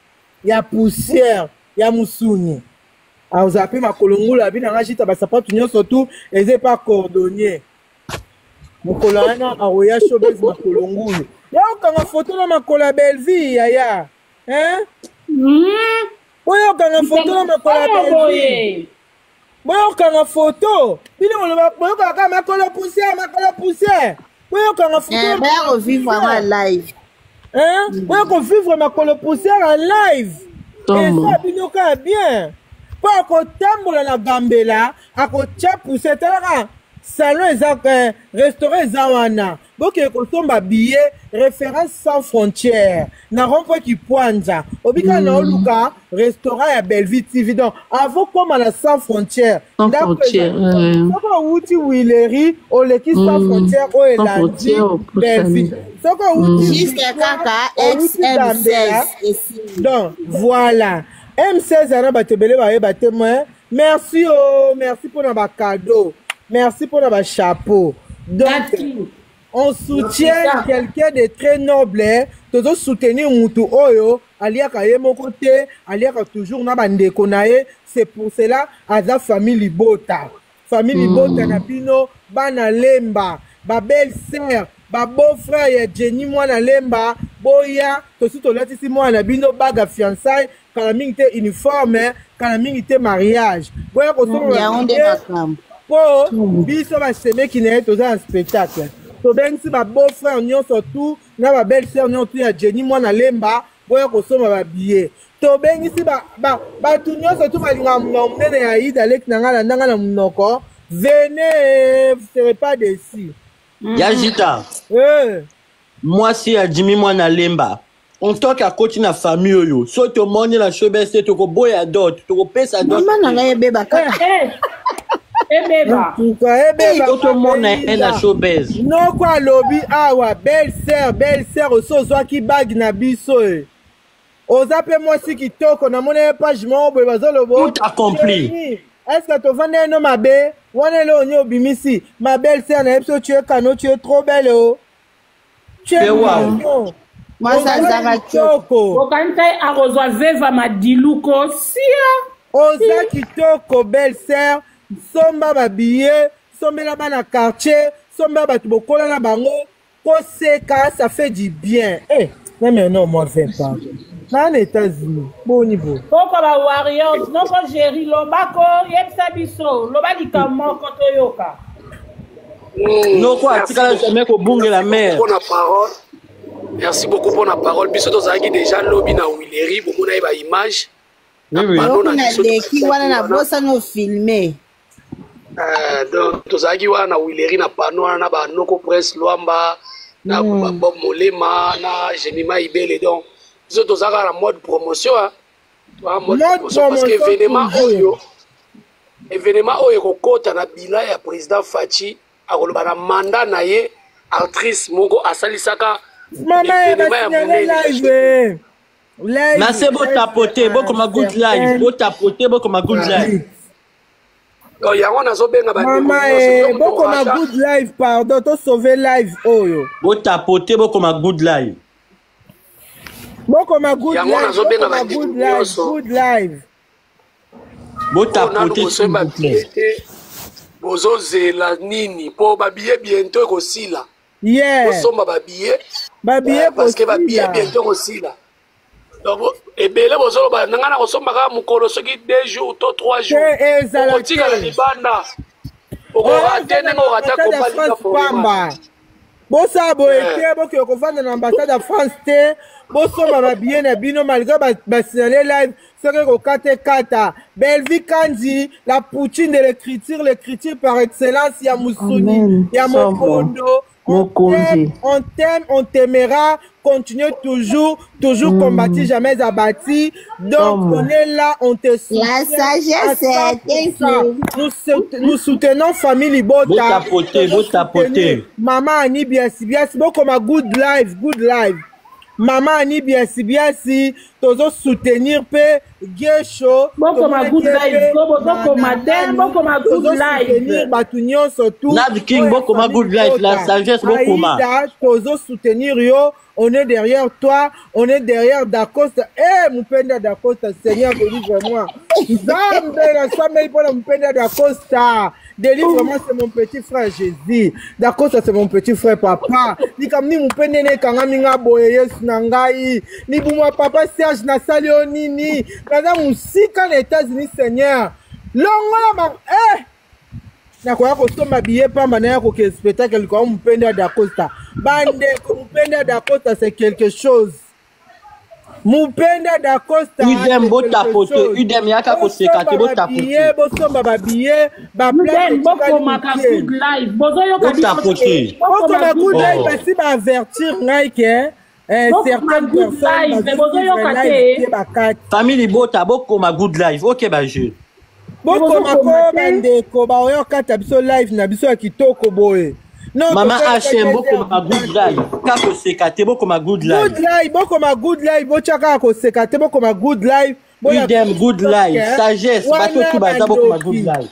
ya poussière ya mosuni, azala mpe makolo ngulu abi nanga jita basapatu nyonso tu eza epa cordonnier. Mokolo wana akoya showbase makolo ngulu, ya okanga foto na makolo ya Bellevue yaya, hein? Oyo okanga foto na makolo ya Bellevue, boyokanga foto bino boloba boyokaka kaka makolo poussière, makolo poussière, boyokanga foto. Eh, baya kovivre yango live. Hein? Boya kovivre makolo poussière en live, eza bino kaka bien mpo akotambola na gambela, akotya poussière. Talaka salon eza, restaurant eza wana, bokende kosomba billet Référence Sans Frontière na rond-point Kipwanza, obika na oluka restaurant ya Bellevue TV. Donc avant koma na Sans Frontière, soki owuti Wileri, oleki Sans Frontière oyo elandi Bellevue, soki owuti juste kaka XM16. Donc voilà, M16 ana bato ebele bayeba te. Moi merci, o oh, merci mpona bacadeau, merci mpona bachapeau. Donc on soutient quelqu'un de très noble, tozo soutenir mutu oyo aliaka ye moko te, aliaka toujours na bandeko na ye. C'est pour cela aza famille libota, famille libota na bino bana Lemba, babelle sœur, babeau frère ya Jenny mwana Lemba, boya tosi tolatisi mwana na bino bague fiançaille, kala mingi te uniforme, kala mingi te mariage. Boya kosomba yango nde makambo. Mpo biso basemeki na ye toza na spectacle, tobengisi babeau frère nyonso tu na babelle sœur nyonso tu ya Jenny mwana Lemba, boya kosomba babillet. Tobengisi bato nyonso tu balingaka monoko monene ya Ida leki na ngai na ndanga na monoko. Venez, vous serez pas déçus. Ya Jita, eh. Mwasi ya Jimi mwana Lemba, en tant que akoti na famille oyo, so tomoni na showbase te, tokoboya dot, tokopesa dot. Mama na ngai, ebeba kaka. Ebeba. Tuka ebeba. So tomona ye na showbase. Noko alobi awa, belle sœur, belle sœur, osi ozwaki bague na biso e, oza mpe mwasi kitoko. Namoni ye page moko boye bazoloba. Tout accompli. Est ce que tovandi eno mabe wana? Eloko nini obimisi? Ma belle sœur, nayebi so tu es kano, tu es trop belle o, tu es mignon. Mwasi azaka. Kitoko. Okanisa ye akozwa veva madiluko sia. Oza kitoko, belle sœur. Somba babillet, sombela bana quartier, sombela bato bokola na bango. Koseka, ça fait du bien. Eh, mais non, moi je pas na na États-Unis, boni bo. Koko ba warriors, noko Géri, lobako, yebisa biso, loba likambo moko toyoka. Noko atikala jamais kobungela mare. Mpona parole, merci beaucoup mpona parole. Biso tozalaki déjà lobi na Wileri, bomona ye baimage. Eloko naleki wana, nabosani ofilme. Donc tozalaki wana na Wileri na pano wana na banoko Prince Lwamba na Bob Molema na Jemima Ibele. Donc biso tozalaka na mode promotion, mode promotion, parce que événement oyo, événement oyo ekokɔta na bilan ya président Fatshi. Akoloba na mandat na ye, actrice moko asalisaka. Mama, basignale live. Na se botapote, bokoma good live, botapote, bokoma good live. Yango nazobenga. Mama, bokoma good live, pardon, tosauve live oyo. Botapote, bokoma good live. Bokoma good live, bokoma good live, good live. Botapote, s'il vous plaît. Bozozela nini? Mpo babillet bientôt ekosila. Bosomba babillet. Babillet. Parce que babillet bientôt ekosila. Donc ebele bozoloba na ngai na kosomba kaka mokolo, soki 2 jours to 3 jours, okotikala libanda, okorate ndenge orata. Pamba bosala boye te, bokende kovanda na ambassade ya France te. Bosomba babillet na bino malgré basignale live. Soki ekokata, ekata. Belvi Kandi, la poutine de l'écriture, l'écriture par excellence ya mosuni ya mokondo. Mokonzi. On t'aime, on t'aimera. Continue toujours, toujours combattu, jamais abattu. Donc, on est là, on te soutient. La sagesse, thank you. Nous, nous soutenons famille Libota. Botapote, botapote. Maman Annie Biasi, Biasi, comme good life, good life. Mama Annie Biasi Biasi, tozo soutenir pe Gesho. Bokoma good life, ko bozokoma te, bokoma good life. Soutenir bato nyonso tout. Nad King, bokoma good life, la sagesse bokoma. Aïda, tozo soutenir yo, on est derrière toi, on est derrière Dacosta. Eh, Mupenda Dacosta, Seigneur, délivre-moi. Nzambe, nasambeli mpona Mupenda Dacosta. Délivre-moi, c'est mon petit frère Jésus. Dacosta, c'est mon petit frère papa. Likambo nini Mupende ne ekangami nga boye Yesu na ngai. Libuma papa Serge nasali yo nini? Naza mosika na États-Unis Seigneur. Longola ma eh nakoya kosomba billet pamba naya kokende spectacle likolo mupende ya dacosta bandeko mupende ya dacosta c'est quelque chose mupende ya dacosta udem botapote udem yaka koseka te botapote bosomba babillet baplace bokomaka good life bozoyoka botapote bokoma good life basi baavertir ngai ke certaines personnes bozoyoka te bakati famille libota bokoma good life ok bajeu bokoma ko bandeko baoya okata biso live na biso ya kitoko boye mama hm bokoma good life kaka koseka te bokoma good life good life bokoma good life botya kaka koseka te bokoma good life idem good life sagesse bato tu baza bokoma good life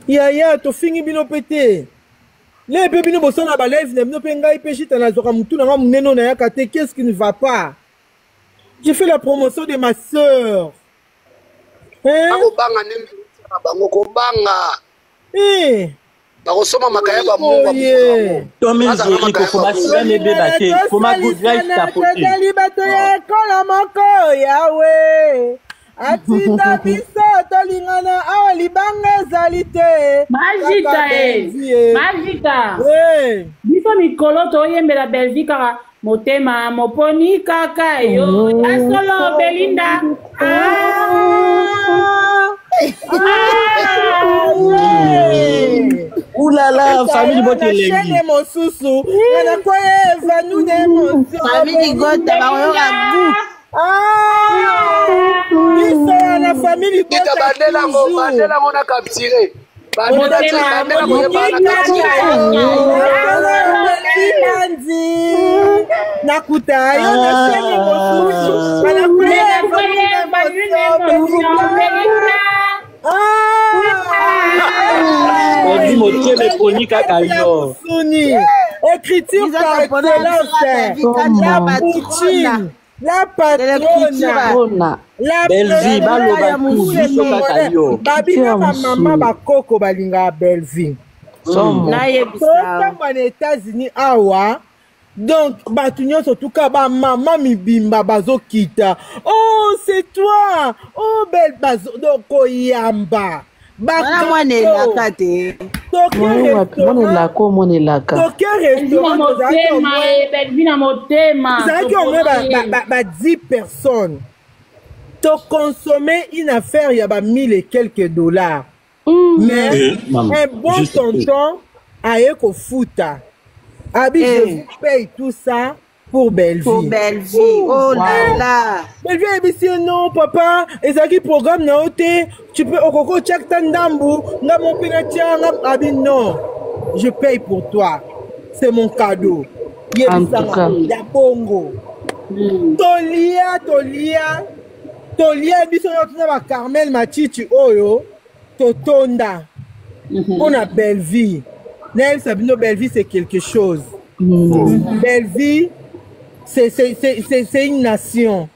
yaya tofingi bino mpe te le mpe bino bosala balive na bino mpe ngai mpe jita nazwaka motu na ngai monene oyo nayaka te qu'est ce qui ne va pas j'ai fait la promotion de ma sœur. Akobanga nde na bango kobanga. Eh. Bakosomba makaya ba mungu. Tozali bato ya ekolo moko yawe atinda biso tolingana awa libanga ezali te. Majita e majita biso mikolo toyembela Belgique kaka motema moponi kaka yo ya solo Belinda. Oulala, famille bote elengi. Chaîne mosusu nga nakoya evanu na émotion. Famille Gota bakoyoka goût. Biso wana famille Gota bandela ngo bandela ngo na capturer. Bandela koyeba na capturer. Nakuta yo na chaîne mosusu nga nakoya evanu na émotion. Odi motema eponi kaka yo. Suni. Écriture par excellence. La poutine. La patrona. La Bellevue baloba tout biso kaka yo. Babina ba mama bakoko balingaka Bellevue. Totamba na États-Unis awa. Donc bato nyonso tuka bamama mibimba bazokita oh c'est toi oh belle bazo donc koyamba wana mwana elaka te mwana elaka o mwana elaka toke restaurant na motema tozalaki au moins ba 10 personnes toconsomme une affaire ya ba mille et quelques dollars mais un bon tonton aye kofuta abi je vous paye tout ça pour Bellevue. Pour Bellevue. Oh là là. Bellevue ayebisi ye non papa ezalaki programme na yo te tu peux okoki otiaka ta ndambu nga mo mpe natia nga abi non je paye pour toi c'est mon cadeau yebisanga ya bongo tolia tolia tolia biso nyonso na ba Carmel Machichi oyo totonda mpona Bellevue nayebisa bino Bellevue c'est quelque chose. Bellevue c'est une nation.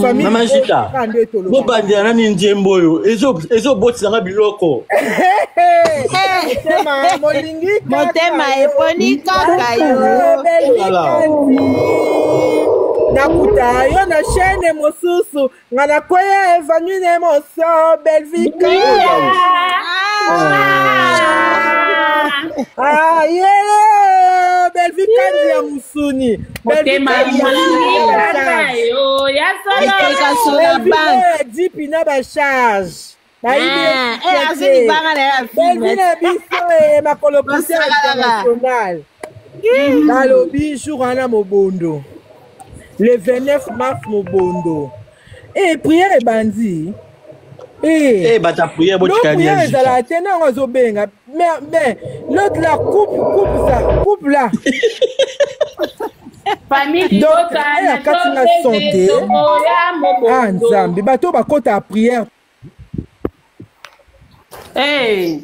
Famille Mama Jita, bobandela nani nzembo oyo ezobotisanga biloko. Motema molingi motema eponi kaka yo. Nakuta yo na chaîne mosusu nga nakwea evanui na émotion Bellevue. Ah yeah Bellevue kandi ya musuni. Motema molingi kaka yo ya solo. Dipi na ba charge. Bellevue na biso makolo poussière internationale. Balobi jour wana mobondo. Le 29 mars mobondo. Eh prière ebandi. Eh bata prière botikali ya ezala te nango azobenga mais l'autre là coupe coupe ça coupe là. Famille Donc libota eh na akati nga son showbiz te. tokoya Ah mobondo. nzambe, bato bakota ya prière. Hey,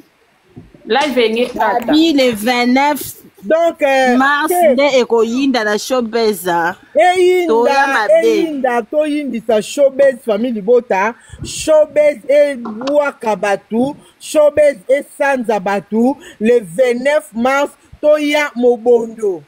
live enge kata. Babi le 29 Donc mars te nde ekoyinda na showbiz toya eyinda mabe. eyinda toyindisa showbiz famille libota showbiz ebwaka bato showbiz esanza bato le 29 mars toya mobondo.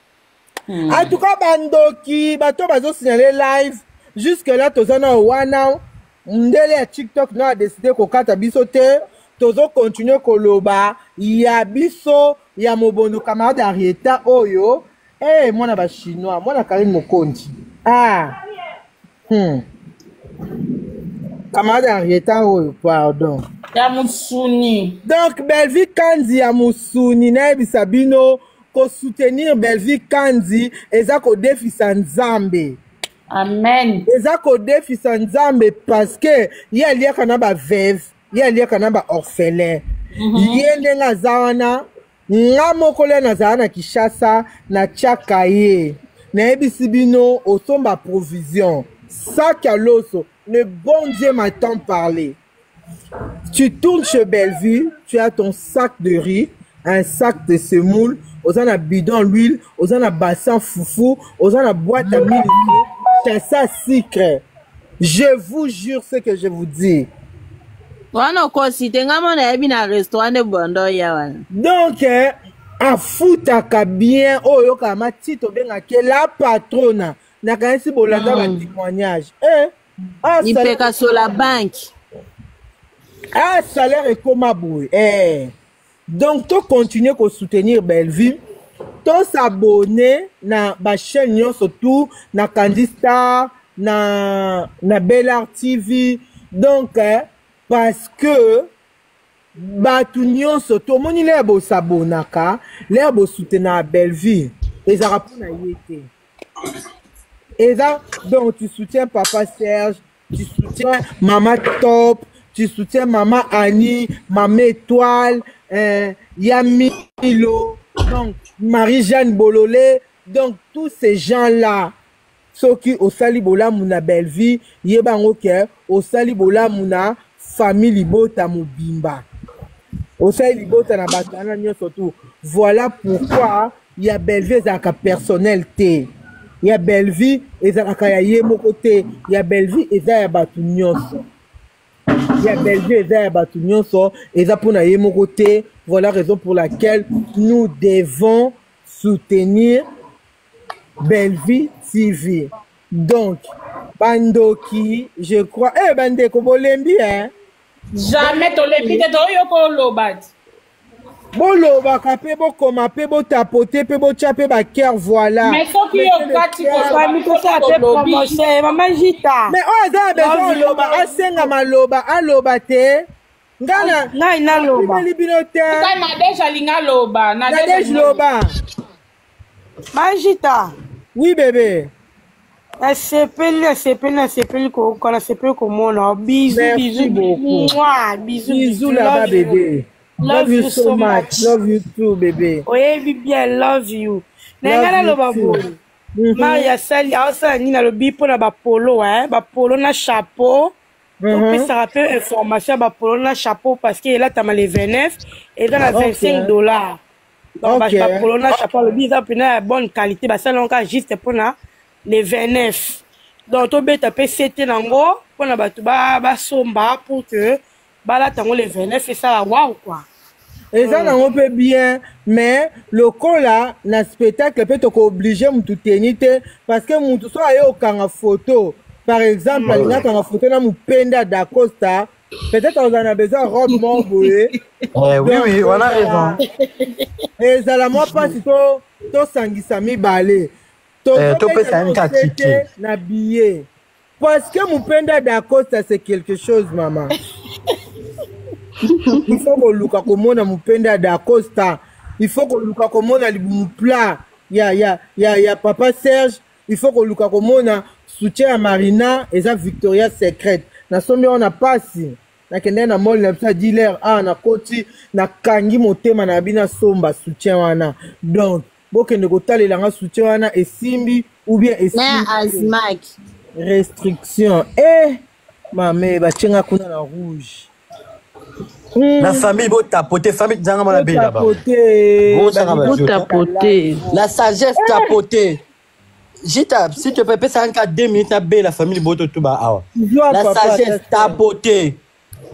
En tout cas bandoki bato bazosignale live jusque là toza na wana ndele ya tiktok no adeside kokata biso te tozokontinue koloba ya biso ya mobondo camarade Arieta oyo eh mwana bachinois mwana Karine Mokonzi ah Camarade Arieta oyo pardon Ya musuni. Donc Bellevue Kanzi ya musuni nayebisa bino kosoutenir Bellevue Kanzi eza kodefisa Nzambe. Amen. Eza kodefisa Nzambe parce que ye aliaka na ba veuve, ye aliaka na ba orphelin. Ye ndenge aza wana nga moko le nazala na Kinshasa natiaka ye nayebisi bino osomba provision sac ya loso. Le bon Dieu m'a tant parlé. Tu tournes chez Bellevue, tu as ton sac de riz, un sac de semoule, oza na bidon l'huile, oza na bassin foufou, oza na boîte à mille, ça sucre. Je vous jure ce que je vous dis. Wana okosi te nga mona yebi na restaurant nde bondo ya wana. Donc afutaka bien oyo kama matito bengake la patrona nakanisi bolanda ba témoignage eh ah, Ipeka sola banque. Ah salaire ekoma boye eh donc to continuer ko soutenir Bellevue to s'abonner na ba chaîne nyonso tout na Candy Star na Bel Art TV donc parce que bato nyonso tomoni lere bosabonaka lere bosoutenaka Bellevue ezalaka mpona ye te eza donc tu soutiens papa Serge, tu soutiens mama Top, tu soutiens mama Annie, mama Étoile, Yamilo, donc Marie-Jeanne Bololé, donc tous ces gens-là soki osali bolamu na Bellevue yebango ke osali bolamu na famille libota mobimba osali libota na bato wana nyonso tout. Voilà pourquoi ya Bellevue ezalaka personnel te, ya Bellevue ezalaka ya ye moko te, ya Bellevue eza ya bato nyonso, ya Bellevue eza ya bato nyonso, eza mpona ye moko te. Voilà raison pour laquelle nous devons soutenir Bellevue TV. Donc bandoki je crois eh bandeko bolembi hein. Jamais tolembi te toyoka oloba ti. Bolobaka mpe bokoma mpe botapote mpe botya mpe baker voilà. Mais soki yo kati koloba mama Jita. Mais oyo aza na besoin oloba asenga maloba aloba te. Ngana ngai naloba. Bino te. Ngai Nadège alinga loba. Nadège loba. Majita. Oui bébé. Nasepeli koyoka, nasepeli komona. Bisous, bisous beaucoup. Mouah, bisous, bisous là-bas bébé. Love you so much. Love you too bébé. Oyebi bien, love you. Na ngai naloba boye. Maria sali aosala nini alobi mpona bapolo, hein, bapolo na chapeau. Topesaka mpe information ya bapolo na chapeau parce que elatama le 29 eza na $25. Donc bapolo na chapeau alobi eza mpena ya bonne qualité, basali yango kaka juste mpona le 29. Donc tobeta mpe sete nango mpona bato basomba pour que balata yango le 29 esala wow quoi. Eza nango mpe bien, mais lokola na spectacle mpe tokooblige mutu teni te parce que mutu so aye okanga photo par exemple alingi akanga photo na mopenda d'Acosta, peut-être ozala na besoin robe moko boye. Oui oui, on a raison. Ezala mwa mpasi tosangisa mibale topesa ye kaka na billet parce que mopenda d'Acosta c'est quelque chose mama. Il faut koluka komona mopenda d'Acosta, il faut koluka komona libumu plat ya papa Serge, il faut koluka komona soutien ya Marina eza Victoria Secret. Nasombi wana pasi nakende na mall na biso ya dealer a nakoti nakangi motema na bino asomba soutien wana. Donc Bokende kotalela nga soutien wana esimbi ou bien esimbi. Azmak. Restriction. Eh mame batie nga kuna na rouge. La famille botapote, famille nzanga mwana bela ba. Botapote. La sagesse tapote. Jita, s'il te plaît, pesa nka 2 minutes na bela famille boto tuba awa. La sagesse tapote.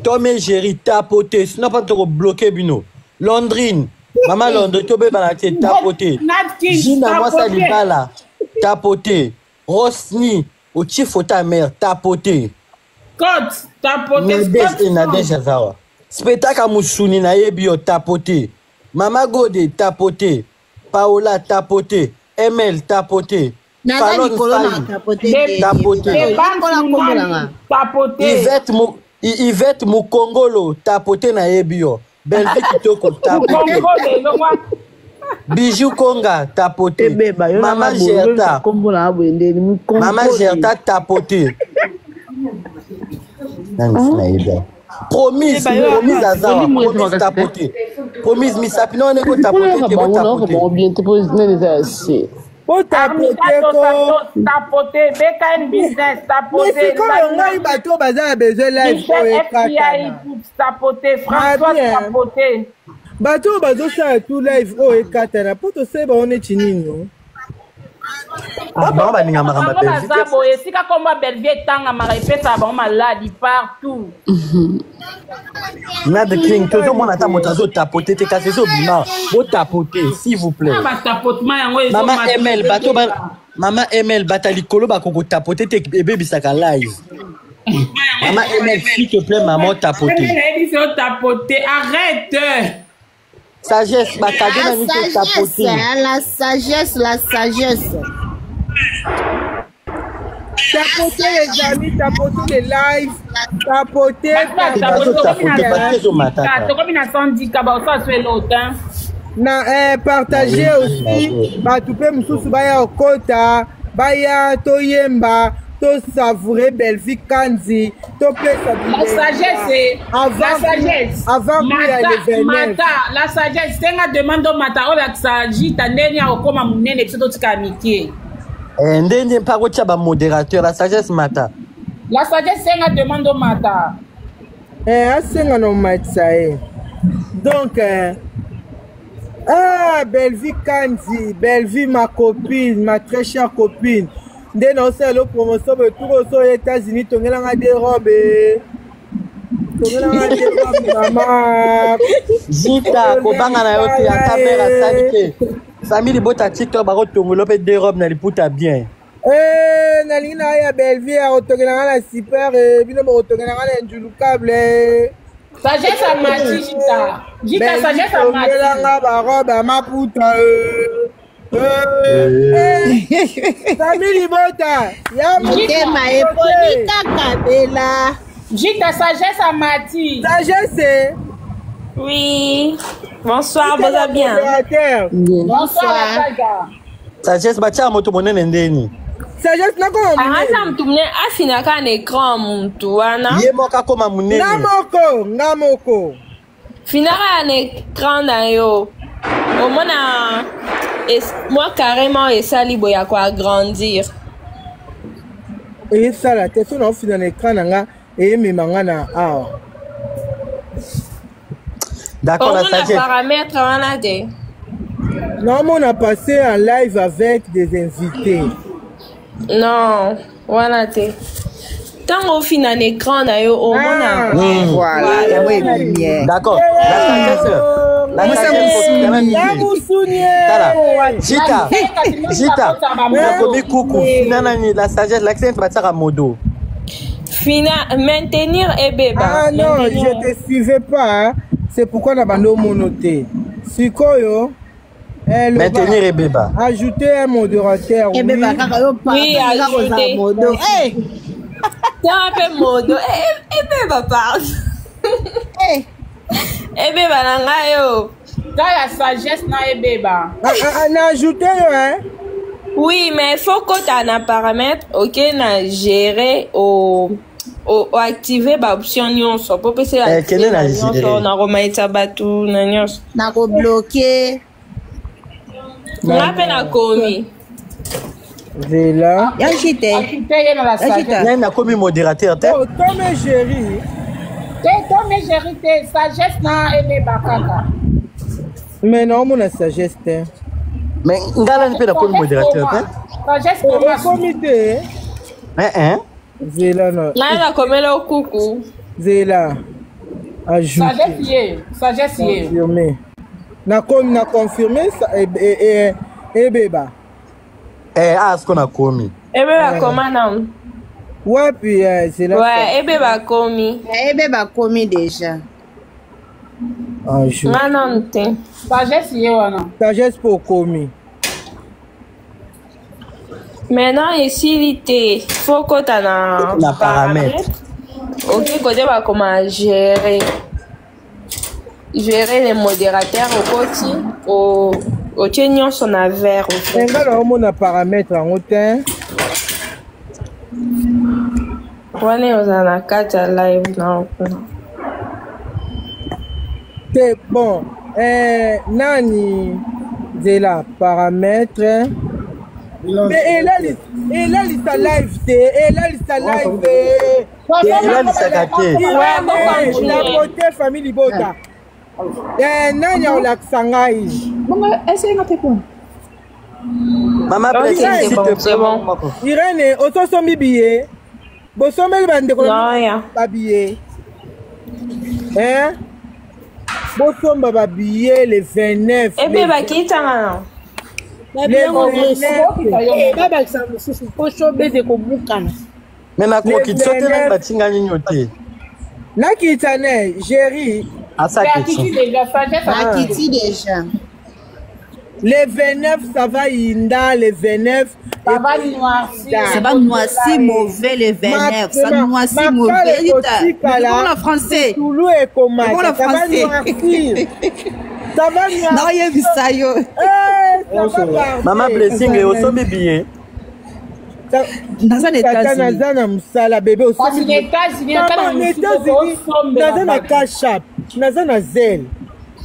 Tom et Jerry tapote, sinon pas toko bloquer bino. Londrine, maman Londrine tobe bana te tapote. Gina mwasa libala tapote. Rosni, otie photo ya mère tapote. Scott, tapote. Nadège et Nadège azawa. Spectacle ya musuni nayebi yo tapote. Mama Gode tapote. Paola tapote. ML tapote. Naza Falon likolo na Fayi tapote te. tapote. Yekola kombo na nga. Tapote. Yvette, Mu, Yvette Mukongolo tapote nayebi yo. Bellevue Kitoko tapote. Mukongolo elongwa. Bijou Konga tapote. Ebeba yo na Mama nga boye Gerta. kombo na nga boye ndeni Mama mukonkoli. Gerta tapote. Nani sina yebi awa. Promise, promise azawa, Oli mwezi promise makasi te. tapote. Promise misapi no wana eko Mpona tapote yoka te bango nayoka botapote. bango bien te mpo nene eza ya se. Botapote Armida ko. Dos Santos, tapote. BKN Business, Mais tapote. sikoyo ngai bato oyo baza na besoin live Michel oyo FBI ekatana. Poups, tapote. François, Bien. tapote. Bato oyo bazosala tu live oyo ekatana mpo tosali bango neti nini o? Ah, bango balinga makambo ya Bango Belgique. baza boye esika kombo ya Bellevue etangamaka epesaka bango maladi partout. Nad King, tozomona ata moto azotapote te kasi ezobima. Botapote, s'il vous plaît. Na batapotement yango Mama ezomata. ML, bato ba Mama ML bata likolo bakoko tapote te ebebisaka live. Mama ML, s'il te plaît, maman tapote. Nayebi se otapote, arrête. Sagesse, bakade La na nini te sagesse, tapote. hein, la sagesse, la sagesse. Tapotez les amis, tapotez les lives, tapotez, Bato Bazo batapote, tapote, tokomi na parce que ezomataka. tokomi na 110 ka baosala so elota. Na eh, partager aussi bato mpe mosusu baya kokota baya toyemba tosavoure Bellevue Kanzi topesa La sagesse, la avant sagesse. avant kuya le Mata, 29 mata, la sagesse. Senga demande mata olakisa jita ndeni akokoma monene biso totika mike. Eh, ndenge mpa kotia ba modérateur, la sagesse mata. La sagesse senga demande mata. Eh, asenga na omatisa ye donc eh, ah, Bellevue Kanzi, Bellevue ma copine, ma très chère copine nde naosala lo promotion boye tuku oso oyo États-Unis tongelanga de robe tongelanga de robe mama. Jita, kobanga na yo te, ata mère asali te. Famille libota TikTok bakotongolo mpe deux robes na liputa bien. Eh, nalingi na ya Bellevue akotongelanga na super eh, bino bokotongelanga na njulukable. Sagesse amati jita. Jita Bellevue sagesse amati. tongelanga barobe ya maputa eh. Eh, eh. Famille libota ya Motema eponi kaka bela. Jita sagesse amati. Sagesse. Oui. Bonsoir, boza bien. Modérateur. Bonsoir la saga. Sagesse batia moto monene ndeni. Sagesse nakoma Aza monene. mutu munene afinaka na écran mutu wana. Ye moko akoma monene. Nga moko, nga moko. Finaka na écran na yo. Omona mwa carrément esali boye ya koagrandir. Eyesala te so naofina na écran na nga eyemema nga na awa. D'accord, la Omona sagesse. paramètre wana te. Naomona passer en live avec des invités. Non, wana te. Ntango ofina na écran na yo omona. Ah. Voilà, yango ebimi. D'accord. La sagesse. La Musa sagesse musuni. Ya musuni. Tala. Jita. Jita. Nakomi kuku. Fina nani la sagesse l'accent batiaka modo. Fina maintenir ebeba. Ah non, Maintenir. je te suivais pas. Hein. C'est pourquoi na bando monote. Sikoyo, eh, loba, Maintenir ebeba. Ajouter un modérateur. Oui. Ebeba kaka yo Oui, pardon kaka kozala ajouter. modo. Eh, Tanga mpe modo. Ebeba pardon. eh. Ebeba na ngai yo. Ta la sagesse na ebeba. Ah, ah, ah, na ajouter yo hein. Oui, mais faut kota na paramètre, ok, na gérer au o activer ba option nyonso po pesa Eh, kende na nyonso gérer. na komaisa bato na nyonso. Nakobloke. Nga mpe nakomi. Zela. Ya jite. Akite ye na la sagesse. Nani nakomi modérateur te? Oh, Tom et Jerry. Te Tom et Jerry te sagesse na ebeba kaka. Mais naomona sagesse te. Mais nga nani mpe nakomi modérateur te? Sagesse koma. Okomi te. Eh eh. Zela na. Ngai nakomela okuku. Zela. Ajouter. Sagesse ye, sagesse ye. Confirmer. Nakomi na confirmer ebeba. Eh, ah, siko nakomi. Ebeba koma nanu. Wapi eh, zela. Ouais, ebeba komi. Ebeba komi déjà. Ajouter. Nga nanu te. Sagesse ye wana. Sagesse mpo okomi. Maintenant esili te faut kota na, na paramètre. Ok, kote bakoma gérer. Gérer les modérateurs okoti o otie nyonso na vert. Nga naomona paramètre yango te. Wana ozala na kati ya live na kuna. Te bon eh, nani nzela paramètre mais elalisa live te elalisa live te elalisaka te la beauté famille libota eh, nani akolakisa ngai mama blessing s'il te plaît Irene ososombi billet bosombeli bandeko babillet hein bosomba babillet le 29 ebe bakitanga na babakisa mosusu mpo showbiz ekobukana me nakokitisa te nani batinga nini te nakita ne géri asakiti akiti déjà Le 29, ça va Inda, le 29. Ça va noircir. Ça va noircir mauvais le 29. Ça noircit mauvais. Comment français? Toulou et Koma. Comment Ça va noircir. Ça va noircir. Non, il y a ça yo. Eh, ça va Maman Blessing et osombi billet. Naza na Tata naza na mosala bebe Kasi na États-Unis, ata na Maman, mosusu okosombela naza na bato. cash app naza na zelle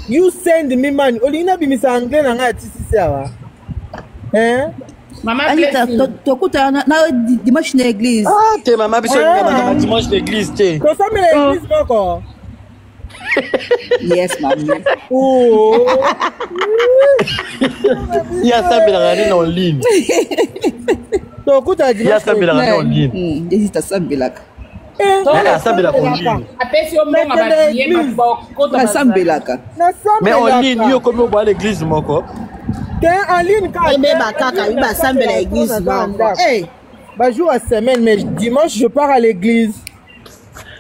you send me money olingi nabimisa anglais na ngai ya tisisi awa hein? Mama Anita, Blessing. tokutana na dimanche na église. Ah, te mama biso olingaka na dimanche na église te. tosambela église moko Yes, mami. Oh. Ye asambelaka nini en ligne? tokuta Ye asambelaka nini en ligne? Jésus tasambelaka. Nani asambelaka en ligne? Apesi yo mbongo babillet bato bakota Asambelaka. Mais en ligne, yo komi oboya l'église moko. te en ligne kaka Ebeba kaka, yo basambela église moko. Eh, bajour ya semaine mais dimanche je pars à l'église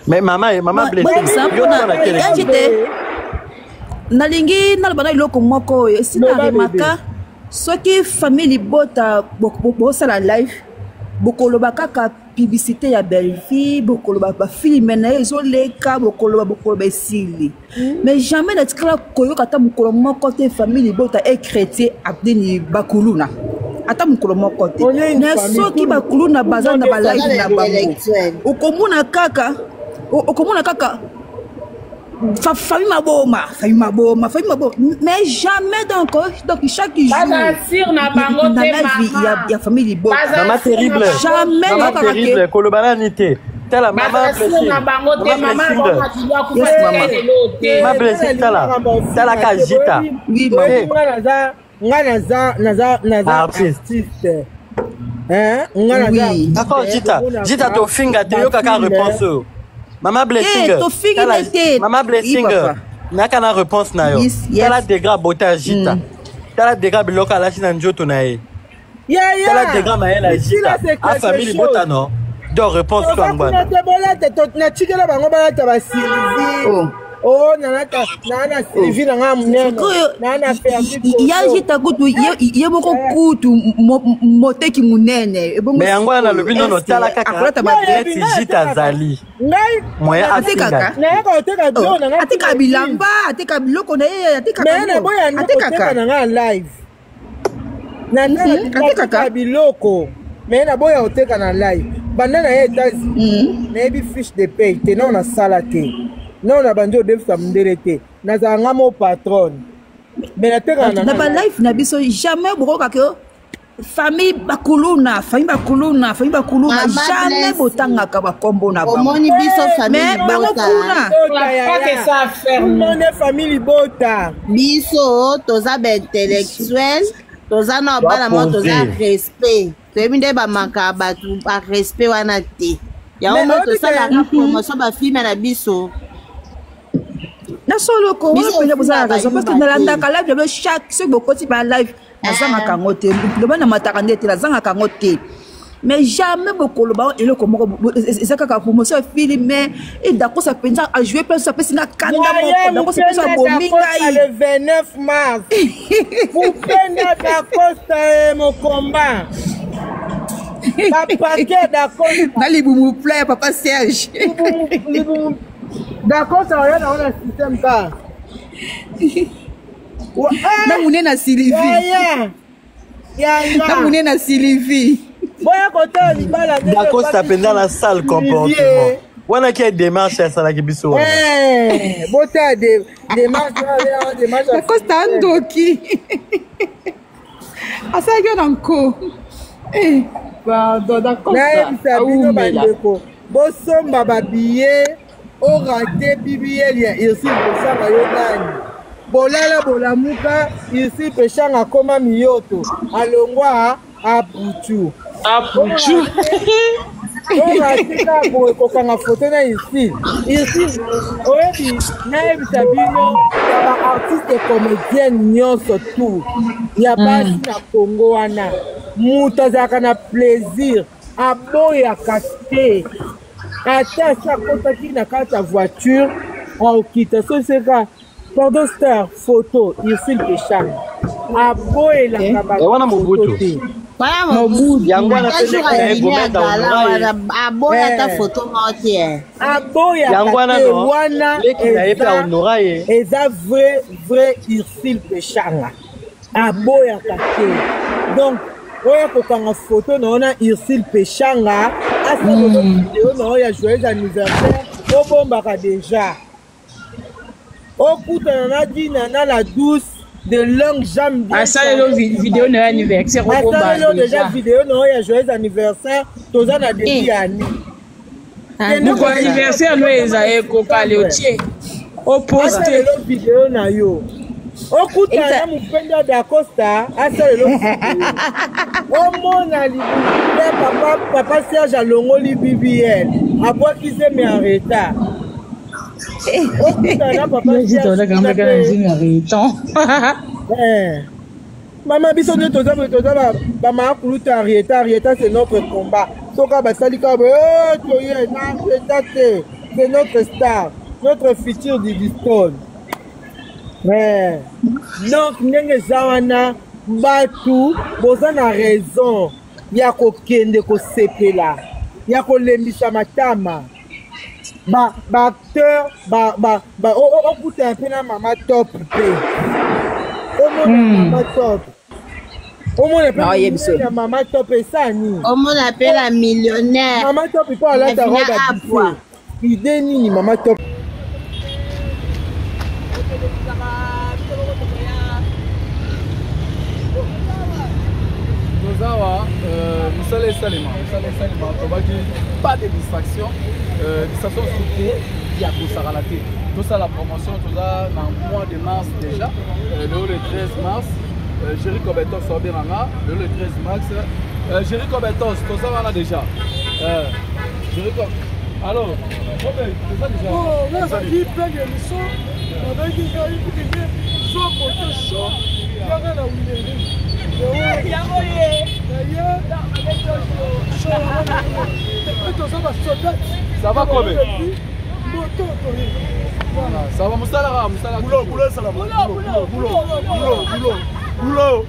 Mais mama, mama Blessing, Boyebisa yo mpona oza na quelle ya église? jite nalingi naloba na eloko moko oyo esi na Loba, remaka soki famille libota bosala live bokoloba kaka publicité ya bellevie bokoloba bafilme na ye ezoleka bokoloba bokoloba esili mais jamais natikala koyoka ata mokolo moko te famille libota echrétien abdeni bakuluna ata mokolo moko te On est une na famille, soki tout- bakuluna baza na balive na bango intellectuel. okomona kaka okomona kaka famille maboma famille maboma famille maboma mais jamais donc donc chaque jour Baza sûr na bango na te, live mama. ya, ya famille libota Baza Mama sûr na terrible. bango jamais Mama nayokaka ke terrible, koloba nani te. Tala mama Baza sûr Blessing. na bango te, Mama mama Blessing. bango akili akufa Yes, mama. lelo te. Mama Blessing tala. Tala ka jita. Oui, mama. Eh. nga naza nga naza naza naza Artiste. artiste hein nga naza Oui. D'accord, Jita. Jita tofinga te yoka ka réponse oyo. Mama Blessing. Eh, tofingi tala- nde te. Mama Blessing. Oui, papa. Naka na réponse na yo. Yes, yes. Tala degré bota ya Jita. Tala degré biloko alati na nzoto na ye. yaya Tala degré mayele ya Ici, là, Jita. c'est A quelque famille chose. libota non. Donc réponse toza to kuna angwana. te bolata natikela bango balata basylvie Oh. o nalata naa na sylvie na nga monene sikoyo naa na ferdi ya jita kutu ye moko kutu moteki munene ebongo Mais yango wana nalobi sikoyo, nono est-ce que tala kaka akolata Yo, neti Jita azali. ngai Moyen afinga. atekaka nayaka koteka biloko na nga ateka bilamba ateka biloko na ye atekaka me naboya nde koteka atekaka na nga live atekaka. natekaka biloko me naboya koteka na live banda na ye états-unis nayebi fiche de paye te nao nasala te nao na bandi odefisa mondele te nazala nga mo patronne Mais natekaka na balive na biso jamais bokoka ke famille bakuluna famille bakuluna famille bakuluna jamais botangaka bakombo na bango biso mais bango kuna mone famille libota biso toza baintellectuel toza na bana moko toza respect toyebi nde bamanka bato barespect wana te yango mo tosalaka promotion bafilme na biso na solo ko wana mpenza boza na raison parce que nalandaka live na bino chaque soki bokoti ba live nazangaka yango te loba namataka nde te nazangaka yango te mais jamais bokoloba eloko moko eza kaka promotion ya filme e dakosa mpenza ajoue place apesi nga kanda moko dakosa mpenza abomi ngai le 29 mars kupenda dakosa e mokomba bapake dakosa na libumu plat ya papa serge libumu dakosa oya na wana système ka na mune na sylvie na mune na sylvie boya kotala libala dakosta mpenza na sale comportement wana kia démarche asalaki biso wana eh, botala démarche dakosta andoki asalaki yo na nko eh, pardon dakosta nayebisa bino bandeko bosomba babiye orate bbl ya ursule peshanga yo nani bolala bolamuka ursule peshanga akoma miyoto alongwa aputu aputu orate kaka boye kokanga foto na ursule ursule oyebi nayebisa bino ya baartiste comédienne nyonso tout ya basi mm. na congo wana moto azalaka na plaisir aboyaka te ata asi akotaki na kati ya voiture akokita soki seka pardon star photo ursule peshanga aboyelaka eh, wana mobutu te yango wana aboya ata eh. foto moko te eh. aboyaka te wana eza vrai vrai ursule peshanga aboyaka te donc oya kokanga foto na yo na ursule peshanga asala mm. video na yo ya joyeux anniversaire obombaka deja okutana na dina na la douce de longue jambe asalelo video na yo anniversaire asalelo deja video na yo ya joyeux anniversaire toza na début eh. ya année moko anniversaire no eza ekokale otie oposte video na yo okutana na mopende ya dacosta asalelo omona libuya papa, papa serge alongoli bbl abwaki zemi ya retard okutana na papa serge Mama biso nde toza toza ba mama kulutu Henrietta Henrietta c'est notre combat soka basali kaka boye eh, toye na Henrietta te c'est notre star notre futur Didi Stone eh. donc ndenge eza wana bato boza na raison ya kokende kosepela ya kolembisa matama ba ba acteur ba ba ba okutana mpe na mama top mpe omona hmm. mama top omona mpe na mama top esani omona mpe la millionnaire mama top mpo alata robe ya ide nini mama top toza awa euh, mosala esalema mosala esalema tobaki pas de distraction euh, distraction surtout ya kosakana te tosala promotion toza na mois de mars déjà euh, lelo le 13 mars Jerry Cobetos abenganga lelo le 13 mars Jerry Cobetos toza wana déjà Jerry alors toza déjà oh, nazali plein de émission babengi ngai kende zwa moto chaud yaka na wileri yango ye naye chaud toza basoldat ça va kobe moto toye ça va mosala kaka mosala boulot boulot esala boulot boulot boulot boulot boulot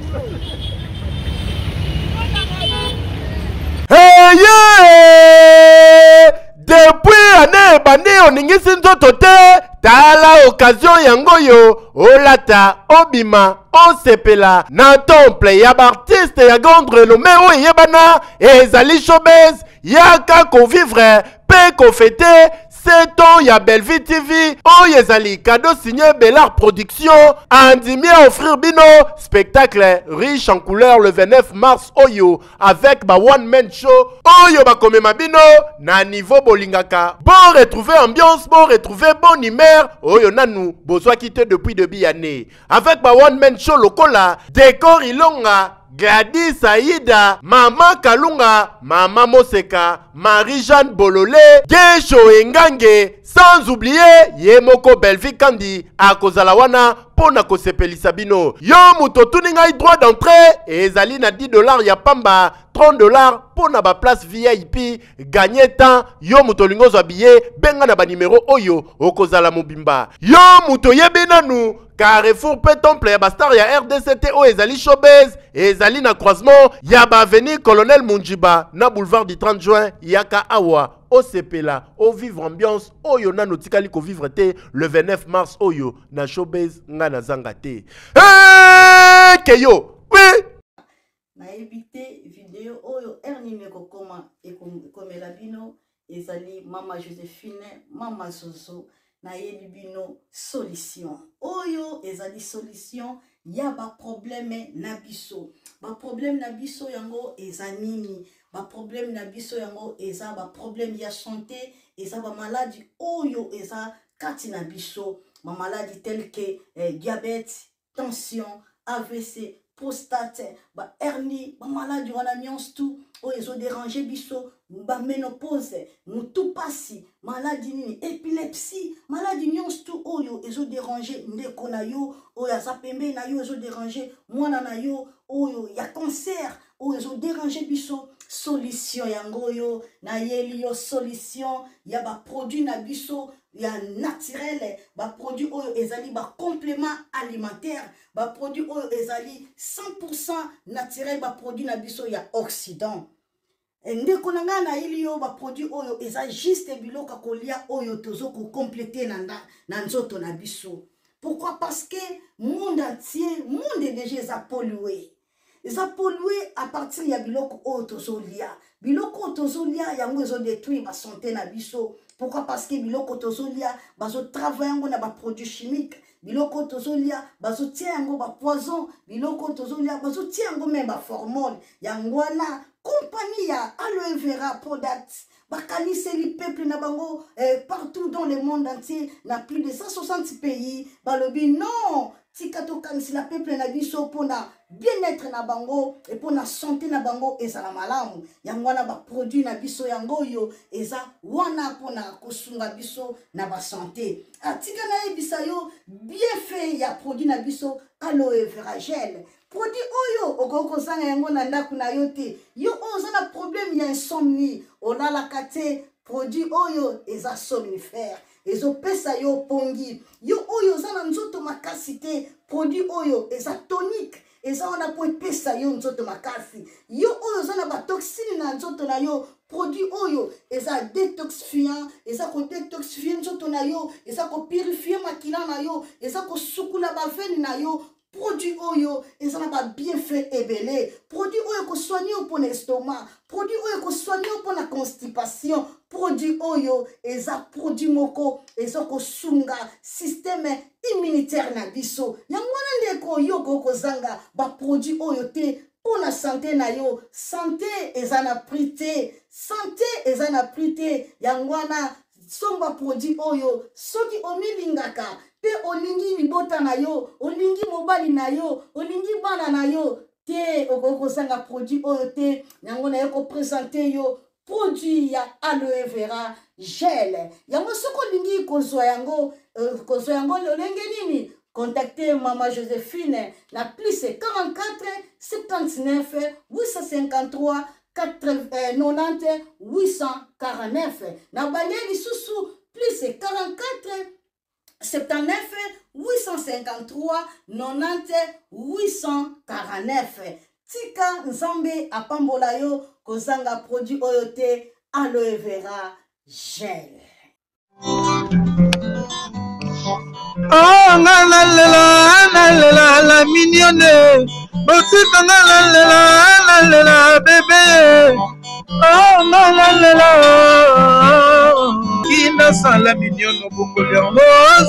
Hey, yeah! Depuis année ebandi oningisi nzoto te tala occasion yango oyo olata obima osepela na temple ya baartiste ya grande renommée oyo eyebana ezali showbase yaka kovivre mpe kofete 7 ans ya Bellevue TV oyo ezali cadeau signé Bellard Production andimi à offrir bino spectacle riche en couleur le 29 mars oyo avec ba one man show oyo bakomema bino na niveau bolingaka bo retrouver ambiance bo retrouver bonne humeur oyo nanu bozwaki te depuis début année avec ba one man show lokola Decor Ilonga Gladys Aida, Mama Kalunga, Mama Moseka, Marie-Jeanne Bolole, Gesho Engange, sans oublier ye moko Bellevue Kandi akozala wana mpo na kosepelisa bino. Yo moto otuni ngai droit d'entrée ezali na 10 dollars ya pamba, 30 dollars mpo na ba place VIP. Gagner temps, yo moto olingi ozwa billet, benga na ba numero oyo okozala mobimba. Yo moto oyebi nanu Carrefour mpe temple ya ba star ya RDC te oyo ezali showbase ezali na croisement ya ba avenue Colonel Munjiba na boulevard du 30 juin. Yaka awa osepela ovivre ambiance oyo nanu otikali kovivre te le 29 mars oyo na showbase. Nga nazanga te. Hey, keyo oui. Nayebi te video oyo heure nini ekokoma ekomela bino. Ezali mama Josephine, mama Zozo. Nayebi bino solution oyo ezali solution ya ba problème na biso. Ba problème na biso yango eza nini? Ba problème na biso yango eza ba problème ya santé, eza ba maladi oyo eza kati na biso, ba maladi tel que diabète, tension, AVC, prostate, ba hernie, ba maladi wana nyonso tout oyo ezo déranger biso, ba ménopause, mutu pasi, maladi nini, épilepsie, maladi nyonso tout oyo ezo déranger ndeko na yo oyo aza pembeni na yo, ezo déranger mwana na yo oyo ya cancer oyo ezo déranger biso. Solution yango oyo nayeli yo, solution ya ba produit na biso ya naturel, ba produit oyo ezali ba complément alimentaire, ba produit oyo ezali 100% naturel, ba produit na biso ya Occident. Ndeko na ngai, nayeli yo ba produit oyo eza juste biloko ya kolia oyo tozo kokomplete na nzoto na biso. Pourquoi? Parce que monde entier, monde déjà eza pollué. Eza pollué à partir ya biloko oyo tozolia. Biloko oyo tozolia yango ezodétruire ba santé na biso. Pourquoi? Parce que biloko tozolia bazotravaille yango na baproduit chimique. Biloko oyo tozolia bazotia yango bapoison. Biloko oyo tozolia bazotia yango meme baformole. Yango wana compagnie ya Aloe Vera Products bakaniseli peuple na bango partout dans le monde entier, na plus de 160 pays. Balobi non, tika tokanisela peuple na biso mpona bien-être na bango e mpona santé na bango ezala malamu. Yango wana baproduit na biso yango oyo eza wana mpona kosunga biso na basanté. Atika nayebisa yo bienfait ya produit na biso Aloe Vera Gel. Produit oyo okoki kozanga yango na ndako na yo te. Yo oyo oza na problème ya insomnie, olalaka te, produit oyo eza somnifère, ezopesa yo pongi. Yo oyo oza na nzoto makasi te, produit oyo eza tonique, eza wana po epesa yo nzoto makasi. Yo oyo oza na batoxine na nzoto na yo, produit oyo eza détoxifiant, eza kodétoxifie nzoto na yo, eza kopurifie makila na yo, eza kosukula bavene na yo. Produit oyo eza na ba bienfait ebele. Produit oyo ekosoigne yo mpona estomac, produit oyo ekosoigne yo mpona constipation. Produit oyo eza produit moko eza kosunga système immunitaire na biso. Yango wana ndeko, yo okoki kozanga ba produit oyo te mpona sante na yo. Sante eza na prix te, sante eza na prix te. Yango wana somba produit oyo soki omilingaka pe olingi libota na yo, olingi mobali na yo, olingi bana na yo te, okoki kozanga produit oyo te. Yango naye kopresente yo produit ya Aloe Vera Gel. Yango soki olingi kozwa yango, kozwa yango lolenge nini? Contactez Mama Josephine na plus 44 79 853 90 849. Na bange lisusu plus 44 79 853 90 849. Tika Nzambe apambola yo, kozanga produit oyo te, Aloe Vera Gel. Oh, nga nalela, nalela la mignonne, botika nga nalela, nalela bebe. Oh, nga nalela, kinda. 100 la mignonne obongoli yango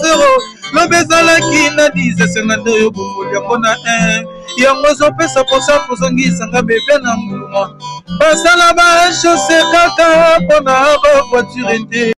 0 lobi ezalaki na 10 esenga nde oyo obongoli yango na 1 yango ezopesa mposa kozongisanga bebe na nguluma basala ba chausse kaka mpona ba voiture te.